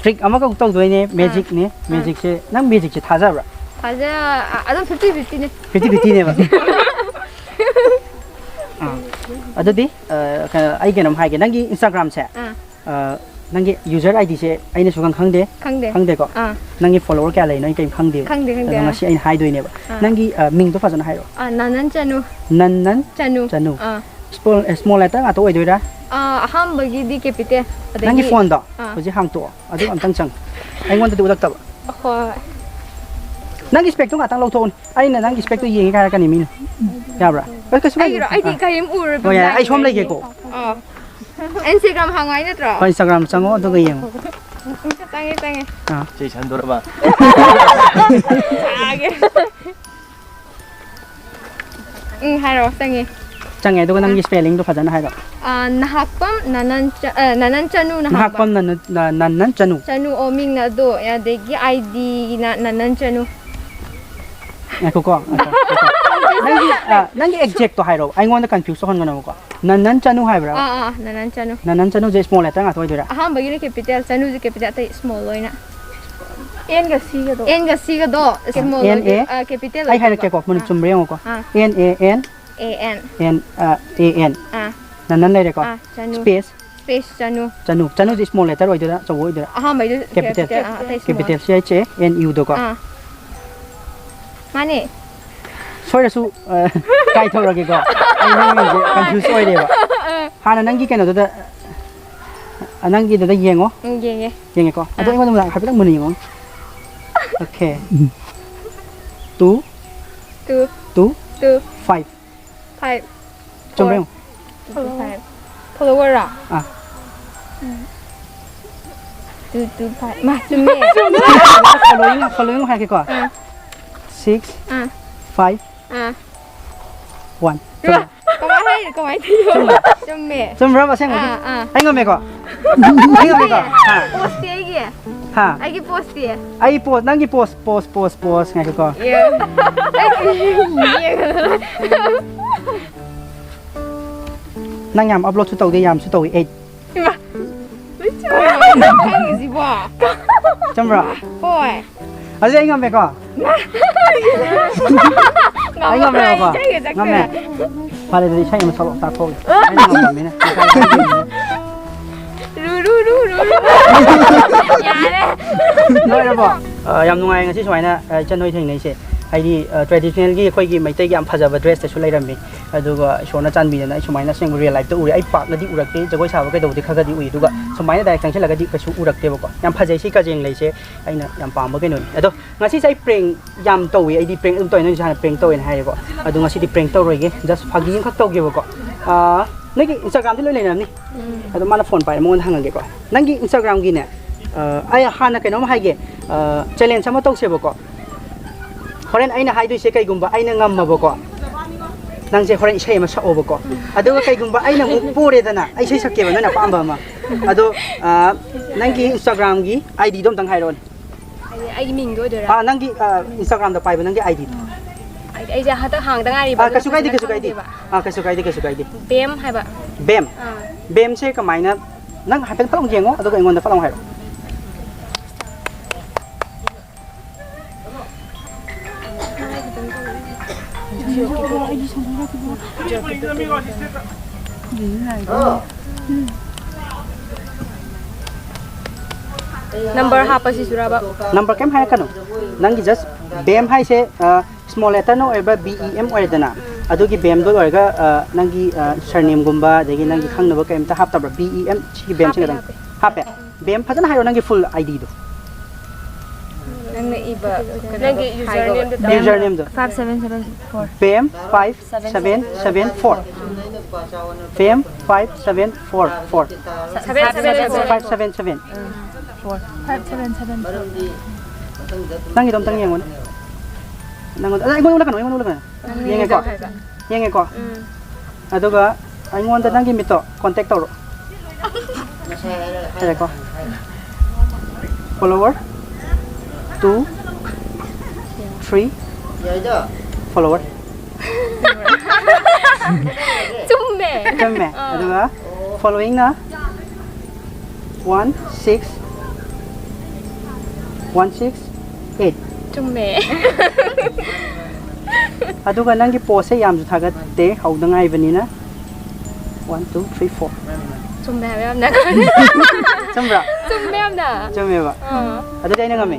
Trick ꯑꯃꯈꯛ ꯇꯧꯗꯣꯏꯅꯦ, ꯑꯥ꯫ Magic ꯅꯦ꯫ ꯑꯥ꯫ Magic ꯁꯦ, ꯅꯪ magic ꯁꯦ ꯊꯥꯖꯕ꯭ꯔꯥ? ꯊꯥꯖ-, ꯑ-, ꯑꯗꯨꯝ fifty fifty ꯅꯦ꯫ Fifty fifty ꯅꯦꯕ꯫ ꯑꯥ꯫ ꯑꯗꯨꯗꯤ, ꯑ, ꯀ-, ꯑꯩ ꯀꯩꯅꯣꯝ ꯍꯥꯏꯒꯦ꯫ ꯅꯪꯒꯤ Instagram ꯁꯦ, ꯑꯥ꯫ ꯑ, ꯅꯪꯒꯤ user I D ꯁꯦ ꯑꯩꯅ ꯁꯨꯈꯪ ꯈꯪꯗꯦ꯫ ꯈꯪꯗꯦ꯫ ꯈꯪꯗꯦꯀꯣ? ꯑꯥ꯫ ꯅꯪꯒꯤ follower ꯀꯌꯥ ꯂꯩꯅꯣ ꯑꯩ ꯀꯔꯤꯝ ꯈꯪꯗꯦꯕ꯫ ꯈꯪꯗꯦ, ꯈꯪꯗꯦ, ꯑꯗꯣ ꯑꯥ꯫ ꯉꯁꯤ ꯑꯩꯅ ꯍꯥꯏꯗꯣꯏꯅꯦꯕ꯫ ꯑꯥ꯫ ꯅꯪꯒꯤ, ꯑ, ꯃꯤꯡꯗꯣ ꯐꯖꯅ ꯍꯥꯏꯔꯛꯑꯣ꯫ ꯑꯥ, ꯅꯅꯟ ꯆꯅꯨ꯫ ꯅꯟꯅꯟ ꯆꯅꯨ꯫ ꯆꯅꯨ꯫ ꯑꯥ꯫ Small, small letter ꯉꯥꯛꯇ ꯑꯣꯏꯗꯣꯏꯔꯥ? ꯑꯥ, ꯑꯍꯥꯟꯕꯒꯤꯗꯤ capital꯫ ꯅꯪꯒꯤ ꯑꯗꯒꯤ phone ꯗꯣ ꯑꯥ꯫ ꯍꯧꯖꯤꯛ ꯍꯥꯡꯇꯣꯛꯑꯣ꯫ ꯑꯗꯨꯒ ꯑꯝꯇꯪ ꯆꯪꯉꯣ꯫ ꯑꯩꯉꯣꯟꯗꯗꯤ ꯎꯠꯂꯛꯇꯕ꯫ ꯍꯣꯏ꯫ ꯅꯪꯒꯤ spec ꯇꯣ ꯉꯥꯛꯇꯪ ꯂꯧꯊꯣꯛꯎꯅꯦ꯫ ꯑꯩꯅ ꯅꯪꯒꯤ spec ꯇꯣ ꯌꯦꯡꯉꯦ ꯍꯥꯏꯔꯛꯀꯅꯤ ꯃꯤꯅ꯫ ꯌꯥꯕ꯭ꯔꯥ? ꯑꯦ, ꯀꯩꯁꯨ ꯀꯥꯏꯗꯦ꯫ ꯑꯩꯒꯤꯔꯣ? ꯑꯩꯗꯤ ꯑꯥ꯫ ꯀꯔꯤꯝ ꯎꯔꯣꯏ, ꯍꯣꯏ, ꯌꯥꯏ, ꯑꯩ ꯁꯣꯝ blind ꯑꯣꯏꯅꯤ꯫ ꯂꯩꯒꯦꯀꯣ꯫ ꯑꯥ꯫ Instagram ꯍꯥꯡꯉꯣ ꯍꯥꯏ ꯅꯠꯇ꯭ꯔꯣ? ꯍꯣꯏ, Instagram ꯆꯪꯉꯣ, ꯑꯗꯨꯒ ꯌꯦꯡꯉꯣ꯫ ꯆꯪꯉꯦ, ꯆꯪꯉꯦ꯫ ꯑꯥ꯫ ꯆꯦ ꯁꯟꯗꯣꯔꯕ? ꯆꯥꯒꯦ꯫ ꯎꯝ, ꯍꯥꯏꯔꯛꯑꯣ, ꯆꯪꯉꯦ꯫ ꯆꯪꯉꯦ, ꯑꯗꯨꯒ ꯅꯪꯒꯤ ꯑꯥ꯫ Spelling ꯗꯣ ꯐꯖꯅ ꯍꯥꯏꯔꯛꯑꯣ꯫ ꯑꯥ, ꯅꯍꯥꯛꯄꯝ ꯅꯅꯟ ꯆ-, ꯑ, ꯅꯅꯟ ꯆꯅꯨꯅ ꯍꯥꯡꯕ꯫ ꯅꯍꯥꯛꯄꯝ ꯅꯅꯟ-, ꯅ-, ꯅꯅꯟ ꯆꯅꯨ꯫ ꯆꯅꯨ, ꯑꯣ, ꯃꯤꯡꯅ ꯑꯗꯣ, ꯑꯗꯒꯤ I D ꯅ ꯅꯅꯟ ꯆꯅꯨ꯫ ꯉꯥꯏꯈꯣꯀꯣ, ꯉꯥꯏꯈꯣ, ꯉꯥꯏꯈꯣ꯫ ꯅꯪꯒꯤ, ꯑ, ꯅꯪꯒꯤ exact ꯇꯣ ꯍꯥꯏꯔꯛꯑꯣ, ꯑꯩꯉꯣꯟꯗ confuse ꯇꯧꯍꯟꯒꯅꯨꯀꯣ꯫ ꯅꯟꯅꯟ ꯆꯅꯨ ꯍꯥꯏꯕ꯭ꯔꯥ? ꯑꯥ, ꯑꯥ, ꯅꯅꯟ ꯆꯅꯨ꯫ ꯅꯅꯟ ꯆꯅꯨꯁꯦ small letter ꯉꯥꯛꯇ ꯑꯣꯏꯗꯣꯏꯔꯥ? ꯑꯍꯥꯟꯕꯒꯤꯅ capital, ꯆꯅꯨꯁꯦ capital, ꯑꯇꯩ small ꯂꯣꯏꯅ꯫ N ꯒ C ꯒꯗꯣ꯫ N ꯒ C ꯒꯗꯣ small N ꯑꯣꯏꯗꯣꯏ-, A? ꯑ, capital ꯑꯩ ꯑꯣꯏꯗꯣꯏꯕ꯫ ꯍꯥꯏꯔꯛꯀꯦꯀꯣ, ꯃꯨꯟꯅ ꯑꯥ꯫ ꯆꯨꯝꯕ꯭ꯔꯥ ꯌꯦꯡꯉꯣꯀꯣ꯫ ꯑꯥ꯫ N A N, A N꯫ N, ꯑ, A N꯫ ꯑꯥ꯫ ꯅꯅꯟ ꯂꯩꯔꯦꯀꯣ꯫ ꯑꯥ, ꯆꯅꯨ꯫ Space꯫ Space ꯆꯅꯨ꯫ ꯆꯅꯨ꯫ ꯆꯅꯨꯁꯦ small letter ꯑꯣꯏꯗꯣꯏꯔꯥ, ꯑꯆꯧꯕ ꯑꯣꯏꯗꯣꯏꯔꯥ? ꯑꯍꯥꯟꯕꯩꯗꯣ capital꯫ Capital, ꯑꯥ, ꯑꯇꯩ small꯫ Capital C H A N U ꯗꯣꯀꯣ꯫ ꯑꯥ꯫ ꯃꯥꯅꯦ꯫ ꯁꯣꯏꯔꯁꯨ, ꯑ, ꯀꯥꯏꯊꯣꯔꯛꯑꯒꯦꯀꯣ꯫ ꯑꯩ ꯅꯪ ꯃꯤꯡꯁꯦ confuse ꯑꯣꯏꯔꯦꯕ꯫ ꯍꯥꯟꯅ ꯅꯪꯒꯤ ꯀꯩꯅꯣꯗꯨꯗ, ꯑ, ꯅꯪꯒꯤꯗꯨꯗ ꯌꯦꯡꯉꯣ꯫ ꯎꯝ, ꯌꯦꯡꯉꯦ꯫ ꯌꯦꯡꯉꯦꯀꯣ꯫ ꯑꯗꯣ ꯑꯥ꯫ ꯑꯩꯉꯣꯟꯗ ꯍꯥꯏꯐꯦꯠꯇꯪ ꯃꯨꯟꯅ ꯌꯦꯡꯉꯣ꯫ Okay꯫ Two꯫ Two꯫ Two꯫ Two꯫ Five꯫ Five꯫ ꯆꯨꯝꯕ꯭ꯔꯥ ꯌꯦꯡꯉꯣ꯫ Four꯫ Five꯫ Follower ꯔꯣ? ꯑꯥ꯫ Two two five. ꯃꯥ, ꯆꯨꯝꯃꯦ. Following, following ꯍꯥꯏꯔꯛꯀꯦꯀꯣ. ꯑꯥ. Six, ꯑꯥ. Five, ꯑꯥ. One. ꯆꯨꯝꯃꯦ꯫ ꯀꯃꯥꯏ ꯍꯥꯏꯅꯣ? ꯀꯃꯥꯏ ꯇꯧꯔꯤꯅꯣ? ꯆꯨꯝꯃꯦ꯫ ꯆꯨꯝꯃꯦ꯫ ꯆꯨꯝꯕ꯭ꯔꯕ ꯑꯁꯦꯡꯕꯒꯤ? ꯑꯥ, ꯑꯥ꯫ ꯑꯩ ꯉꯝꯃꯦꯀꯣ? ꯑꯩ ꯉꯝꯃꯦꯀꯣ? ꯍꯥ? Poseꯇꯤ ꯑꯩꯒꯤ꯫ ꯍꯥ? ꯑꯩꯒꯤ poseꯇꯤ꯫ ꯑꯩ pose, ꯅꯪꯒꯤ pose, pose, pose, pose ꯉꯥꯏꯈꯣꯀꯣ꯫ ꯌꯦꯡ꯫ ꯅꯪ ꯌꯥꯝ uploadꯁꯨ ꯇꯧꯗꯦ, ꯌꯥꯝꯁꯨ ꯇꯧꯏ꯫ ꯑꯩ ꯏꯃꯥ, ꯂꯣꯏ ꯆꯨꯝꯃꯦ꯫ ꯈꯪꯉꯤꯁꯤꯕꯣ? ꯆꯨꯝꯕ꯭ꯔꯣ? ꯍꯣꯏ꯫ ꯑꯗꯨꯗꯤ ꯑꯩ ꯉꯝꯃꯦꯀꯣ? ꯑꯩ ꯉꯝꯃꯦꯕꯀꯣ? ꯏꯁꯩꯒ ꯆꯠꯈ꯭ꯔꯦ꯫ ꯉꯝꯃꯦ꯫ ꯐꯔꯦ, ꯑꯗꯨꯗꯤ ꯏꯁꯩ ꯑꯃ ꯁꯛꯂꯛꯑꯣ, ꯇꯥꯊꯣꯛꯑꯒꯦ꯫ ꯑꯩꯅ ꯉꯝꯃꯝꯃꯤꯅ꯫ ꯔꯨ, ꯔꯨ, ꯔꯨ, ꯔꯨ, ꯔꯨ꯫ ꯌꯥꯔꯦ꯫ ꯂꯣꯏꯔꯕꯣ? ꯑ, ꯌꯥꯝ ꯅꯨꯡꯉꯥꯏ ꯉꯁꯤ ꯁꯨꯃꯥꯏꯅ, ꯑ, ꯏꯆꯟ ꯍꯣꯏ ꯊꯦꯡꯅꯩꯁꯦ꯫ ꯍꯥꯏꯗꯤ, ꯑ, traditionalꯒꯤ ꯑꯩꯈꯣꯏꯒꯤ ꯃꯩꯇꯩꯒꯤ ꯌꯥꯝ ꯐꯖꯕ dressꯇꯁꯨ ꯂꯩꯔꯝꯃꯤ꯫ ꯑꯗꯨꯒ ꯏꯁꯣꯔꯅ ꯆꯥꯟꯕꯤꯗꯅ ꯑꯩ ꯁꯨꯃꯥꯏꯅ ꯑꯁꯦꯡꯕ real lifeꯇ ꯎꯔꯦ꯫ ꯑꯩ ꯄꯥꯛꯅꯗꯤ ꯎꯔꯛꯇꯦ, ꯖꯒꯣꯏ ꯁꯥꯕ ꯀꯩꯗꯧꯕꯗꯤ ꯈꯔ ꯈꯔꯗꯤ ꯎꯏ, ꯑꯗꯨꯒ ꯁꯨꯃꯥꯏꯅ direct ꯆꯪꯁꯤꯜꯂꯒꯗꯤ ꯀꯩꯁꯨ ꯎꯔꯛꯇꯦꯕꯀꯣ꯫ ꯌꯥꯝ ꯐꯖꯩ ꯁꯤ ꯀꯖꯦꯡ ꯂꯩꯁꯦ, ꯑꯩꯅ ꯌꯥꯝ ꯄꯥꯝꯕ ꯀꯩꯅꯣꯅꯤ꯫ ꯑꯗꯣ ꯉꯁꯤꯁꯦ ꯑꯩ prank ꯌꯥꯝ ꯇꯧꯏ, ꯑꯩꯗꯤ prank ꯑꯗꯨꯝ ꯇꯧꯋꯦ, ꯅꯣꯏꯁꯨ ꯍꯥꯟꯅ prank ꯇꯧꯋꯦꯅ ꯍꯥꯏꯔꯦꯀꯣ꯫ ꯑꯗꯣ ꯉꯁꯤꯗꯤ prank ꯇꯧꯔꯣꯏꯒꯦ, just ꯐꯥꯒꯤ ꯑꯃꯈꯛ ꯇꯧꯒꯦꯕꯀꯣ꯫ ꯑꯥ, ꯅꯣꯏꯒꯤ Instagramꯗꯤ ꯂꯣꯏ ꯂꯩꯅꯔꯝꯅꯤ꯫ ꯑꯗꯣ ꯃꯥꯅ phone ꯄꯥꯏꯔꯦ, ꯃꯉꯣꯟꯗ ꯍꯪꯉꯒꯦꯀꯣ꯫ ꯅꯪꯒꯤ Instagramꯒꯤꯅꯦ, ꯑꯥ, ꯑꯩ ꯍꯥꯟꯅ ꯀꯩꯅꯣꯝ ꯍꯥꯏꯒꯦ, ꯑꯥ, challenge ꯑꯃ ꯇꯧꯁꯦꯕꯀꯣ꯫ ꯍꯣꯔꯦꯟ ꯑꯩꯅ ꯍꯥꯏꯗꯣꯏꯁꯦ ꯀꯩꯒꯨꯝꯕ ꯑꯩꯅ ꯉꯝꯃꯕꯀꯣ, ꯅꯪꯁꯦ ꯍꯣꯔꯦꯟ ꯏꯁꯩ ꯑꯃ ꯁꯛꯑꯣꯕꯀꯣ꯫ ꯑꯗꯨꯒ ꯀꯩꯒꯨꯝꯕ ꯑꯩꯅ ꯑꯃꯨꯛ ꯄꯣꯔꯦꯗꯅ, ꯑꯩ ꯏꯁꯩ ꯁꯛꯀꯦꯕ, ꯅꯪꯅ ꯑꯄꯥꯝꯕ ꯑꯃ꯫ ꯑꯗꯣ, ꯑꯥ, ꯅꯪꯒꯤ Instagramꯒꯤ IDꯗꯣ ꯑꯝꯇꯪ ꯍꯥꯏꯔꯛꯑꯣꯅꯦ꯫ ꯑꯩ-, ꯑꯩꯒꯤ ꯃꯤꯡꯗꯣ ꯑꯣꯏꯗꯣꯏꯔꯥ? ꯑꯥ, ꯅꯪꯒꯤ, ꯑꯥ, Instagramꯗ ꯄꯥꯏꯕ ꯅꯪꯒꯤ IDꯗꯣ꯫ ꯑꯩ-, ꯑꯩꯁꯦ ꯍꯟꯗꯛ ꯍꯥꯡꯗ ꯉꯥꯏꯔꯤꯕ, ꯑꯥ, ꯑꯗꯨꯅ ꯀꯩꯁꯨ ꯀꯥꯏꯗꯦ, ꯐꯖꯅ ꯀꯩꯁꯨ ꯀꯥꯏꯗꯦ꯫ ꯈꯪꯗꯦꯕ꯫ ꯑꯥ, ꯀꯩꯁꯨ ꯀꯥꯏꯗꯦ, ꯀꯩꯁꯨ ꯀꯥꯏꯗꯦ꯫ ꯕꯦꯝ ꯍꯥꯏꯕ꯫ ꯕꯦꯝ? ꯑꯥ꯫ ꯕꯦꯝꯁꯦ ꯀꯃꯥꯏꯅ, ꯅꯪ ꯍꯥꯏꯐꯦꯠ ꯐꯠ ꯂꯥꯎ ꯌꯦꯡꯉꯣ, ꯑꯗꯨꯒ ꯑꯩꯉꯣꯟꯗ ꯐꯠ ꯂꯥꯎ ꯍꯥꯏꯔꯛꯑꯣ꯫ Number ꯍꯥꯞꯄꯁꯤꯁꯨꯔꯕ? Number ꯀꯩꯝ ꯍꯥꯏꯔꯛꯀꯅꯨ꯫ ꯅꯪꯒꯤ just ꯕꯦꯝ ꯍꯥꯏꯁꯦ, ꯑ, small letterꯅ ꯑꯣꯏꯕ B E M ꯑꯣꯏꯔꯦꯗꯅ, ꯑꯗꯨꯒꯤ ꯕꯦꯝꯗꯣ ꯂꯣꯏꯔꯒ, ꯑ, ꯅꯪꯒꯤ, ꯑ, surnameꯒꯨꯝꯕ, ꯑꯗꯒꯤ ꯅꯪꯒꯤ ꯈꯪꯅꯕ ꯀꯩꯝꯇ ꯍꯥꯞꯇꯕ꯭ꯔꯥ? B E M ꯁꯤꯒꯤ ꯕꯦꯝꯁꯤ ꯍꯥꯞꯄꯦ, ꯈꯛꯇꯪ꯫ ꯍꯥꯞꯄꯦ꯫ ꯍꯥꯞꯄꯦ? ꯕꯦꯝ, ꯐꯖꯅ ꯍꯥꯏꯔꯣ, ꯅꯪꯒꯤ full IDꯗꯣ꯫ ꯅꯪꯅ ꯏꯕ ꯀꯩꯅꯣꯗꯣ ꯅꯪꯒꯤ ꯍꯥꯏꯈꯣꯕ꯫ Usernameꯗꯣ ꯇꯥꯛꯑꯣ꯫ Usernameꯗꯣ꯫ Five seven seven four. ꯕꯦꯝ five seven seven four. ꯕꯦꯝ five seven four four. Seven seven four. Five seven seven. Four. Five seven seven four. ꯅꯪꯒꯤꯗꯣ ꯑꯝꯇꯪ ꯌꯦꯡꯉꯨꯅꯦ꯫ ꯅꯪꯉꯣꯟꯗ ꯑꯩꯉꯣꯟꯗ ꯎꯠꯂꯛꯀꯅꯨ, ꯑꯩꯉꯣꯟꯗ ꯎꯠꯂꯛꯀꯅꯨ꯫ ꯌꯦꯡꯉꯦꯀꯣ? ꯌꯦꯡꯉꯦꯀꯣ? ꯑꯗꯨꯒ ꯑꯩꯉꯣꯟꯗ ꯅꯪꯒꯤ ꯃꯤꯠꯇꯣ ꯀꯣꯟꯇꯦꯛ ꯇꯧꯔꯣ꯫ ꯍꯥꯏꯔꯦꯀꯣ? Follower two, three, follower. ꯆꯨꯝꯃꯦ꯫ ꯆꯨꯝꯃꯦ꯫ ꯑꯗꯨꯒ followingꯅ one six, one six eight. ꯆꯨꯝꯃꯦ꯫ ꯑꯗꯨꯒ ꯅꯪꯒꯤ ꯄꯣꯁꯁꯦ ꯌꯥꯝꯁꯨ ꯊꯥꯒꯠꯇꯦ, ꯍꯧꯗ ꯉꯥꯏꯕꯅꯤꯅ꯫ One, two, three, four. ꯆꯨꯝꯃꯦ ꯍꯥꯏꯕ ꯌꯥꯝꯅ꯫ ꯆꯨꯝꯕ꯭ꯔꯥ? ꯆꯨꯝꯃꯦ ꯌꯥꯝꯅ꯫ ꯆꯨꯝꯃꯦꯕ꯫ ꯑꯥ꯫ ꯑꯗꯨꯗꯤ ꯑꯩꯅ ꯉꯝꯃꯦ꯫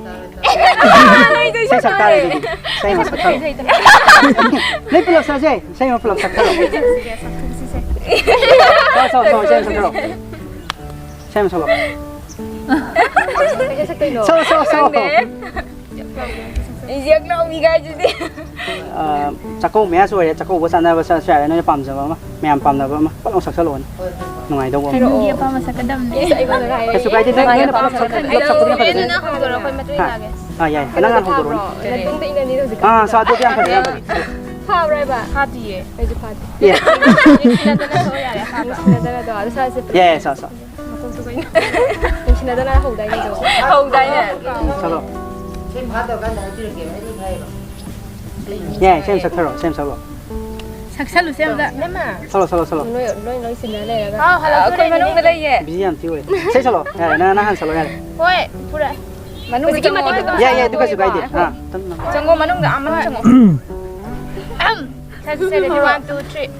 ꯑꯩꯗꯣ ꯏꯁꯩ ꯁꯛ ꯇꯥꯔꯦ ꯑꯗꯨꯗꯤ꯫ ꯏꯁꯩ ꯑꯃ ꯁꯛꯊꯔꯣ꯫ ꯅꯣꯏ ꯄꯨꯂꯞ ꯁꯛꯁꯦ꯫ ꯏꯁꯩ ꯑꯃ ꯄꯨꯂꯞ ꯁꯛꯊꯔꯣ꯫ ꯁꯛ, ꯁꯛ, ꯁꯛ, ꯁꯛ꯫ ꯁꯛ, ꯁꯛ, ꯁꯛ, ꯏꯁꯩ ꯑꯃ ꯁꯛꯊꯔꯣ꯫ ꯏꯁꯩ ꯑꯃ ꯁꯛꯂꯣ꯫ ꯀꯩ ꯏꯁꯩ ꯁꯛꯇꯣꯏꯅꯣ? ꯁꯛꯑꯣ, ꯁꯛꯑꯣ, ꯁꯛꯑꯣ꯫ ꯈꯪꯗꯦ꯫ ꯌꯦꯛ ꯂꯥꯎꯕꯤ ꯀꯥꯏꯁꯤꯗꯤ꯫ ꯑ, ꯆꯥꯛꯀꯧꯕ ꯃꯌꯥꯁꯨ ꯑꯣꯏꯔꯦ, ꯆꯥꯛꯀꯧꯕ ꯆꯥꯅꯕ ꯆꯠꯂꯁꯨ ꯌꯥꯔꯦ, ꯅꯣꯏꯅ ꯄꯥꯝꯖꯕ ꯑꯃ, ꯃꯌꯥꯝ ꯄꯥꯝꯅꯕ ꯑꯃ ꯄꯛ ꯂꯥꯎ ꯁꯛꯆꯜꯂꯛꯑꯣꯅꯦ꯫ ꯅꯨꯡꯉꯥꯏꯗꯧꯕ ꯑꯃ꯫ ꯅꯪꯒꯤ ꯑꯄꯥꯃ ꯁꯛꯀꯗꯝꯅꯦ꯫ ꯏꯁ, ꯑꯩꯉꯣꯟꯗ ꯍꯥꯏꯔꯦ꯫ ꯀꯩꯁꯨ ꯀꯥꯏꯗꯦ, ꯅꯣꯏ, ꯅꯣꯏꯅ ꯄꯨꯂꯞ ꯁꯛ-, ꯄꯨꯂꯞ ꯁꯛꯄꯗꯨꯅ ꯐꯖꯅꯤ꯫ ꯅꯪ ꯍꯧꯗꯣꯔꯛꯑꯣ, ꯑꯩꯈꯣꯏ ꯃꯇꯨꯡ ꯍꯥ? ꯏꯟꯅꯒꯦ꯫ ꯑꯥ, ꯌꯥꯏ, ꯅꯪ ꯍꯥꯟꯅ ꯍꯧꯗꯣꯔꯛꯑꯣꯅꯦ꯫ ꯅꯇꯨꯡꯗ ꯏꯟꯅꯅꯤ ꯍꯧꯖꯤꯛ꯫ ꯑꯥ, ꯁꯣ, ꯑꯗꯨꯗꯤ ꯌꯥꯝ ꯐꯖꯩ, ꯌꯥꯝ ꯐꯖꯩ꯫ ꯐꯥꯕ꯭ꯔꯥ ꯍꯥꯏꯕ? ꯐꯥꯗꯤꯌꯦ꯫ ꯑꯩꯁꯨ ꯐꯥꯗꯦ꯫ ꯌꯥꯏ꯫ ꯅꯨꯡꯁꯤꯅꯗꯅ ꯁꯛꯑꯣ ꯌꯥꯔꯦ, ꯅꯨꯡꯁꯤꯅꯗꯅ ꯇꯧ, ꯑꯗꯨ ꯁꯛꯑꯁꯦ꯫ ꯌꯥꯏ, ꯌꯥꯏ, ꯁꯣ, ꯁꯣ꯫ ꯃꯀꯣꯛꯇꯣ ꯀꯩꯅꯣ? ꯅꯨꯡꯁꯤꯅꯗꯅ ꯍꯧꯗꯥꯏꯅꯦ ꯑꯗꯣ? ꯍꯧꯗꯥꯏꯅꯦ? ꯁꯛꯂꯣ꯫ ꯁꯤ ꯐꯥꯗꯧꯀꯥꯟꯗ ꯍꯥꯏꯕꯤꯔꯛꯀꯦꯕ, ꯑꯩꯗꯤ ꯐꯩꯌꯦꯕ꯫ ꯌꯥꯏ, ꯁꯦꯝ ꯁꯛꯊꯔꯣ, ꯁꯦꯝ ꯁꯛꯂꯣ꯫ ꯁꯛꯁꯜꯂꯨꯁꯦ ꯑꯝꯇ꯫ ꯏꯅꯝꯃ, ꯁꯛꯂꯣ, ꯁꯛꯂꯣ, ꯁꯛꯂꯣ꯫ ꯅꯣꯏ, ꯅꯣꯏ, ꯅꯣꯏ ꯁꯤꯟꯅ ꯂꯩꯔꯒ꯫ ꯑꯥꯎ, ꯍꯜꯂꯛꯇꯣꯔꯦ, ꯑꯩꯈꯣꯏ ꯃꯅꯨꯡꯗ ꯅꯦꯅꯦ꯫ ꯂꯩꯌꯦ꯫ ꯕꯤꯖꯤ ꯌꯥꯝ ꯊꯤ ꯑꯣꯏ꯫ ꯏꯁꯩ ꯁꯛꯂꯣ꯫ ꯌꯥꯔꯦ, ꯅꯪ, ꯅꯪ ꯍꯥꯟꯅ ꯁꯛꯂꯣ, ꯌꯥꯔꯦ꯫ ꯍꯣꯏ, ꯄꯨꯔꯛꯑꯦ꯫ ꯃꯅꯨꯡꯗ ꯆꯪꯉꯣ꯫ ꯌꯥꯏ, ꯌꯥꯏ, ꯑꯗꯨ ꯀꯩꯁꯨ ꯀꯥꯏꯗꯦ꯫ ꯑꯥ, ꯇꯞꯅ꯫ ꯆꯪꯉꯣ, ꯃꯅꯨꯡꯗ, ꯑꯥ, ꯃꯅꯨꯡ ꯆꯪꯉꯣ꯫ ꯁꯛꯁꯦ, ready, one, two, three.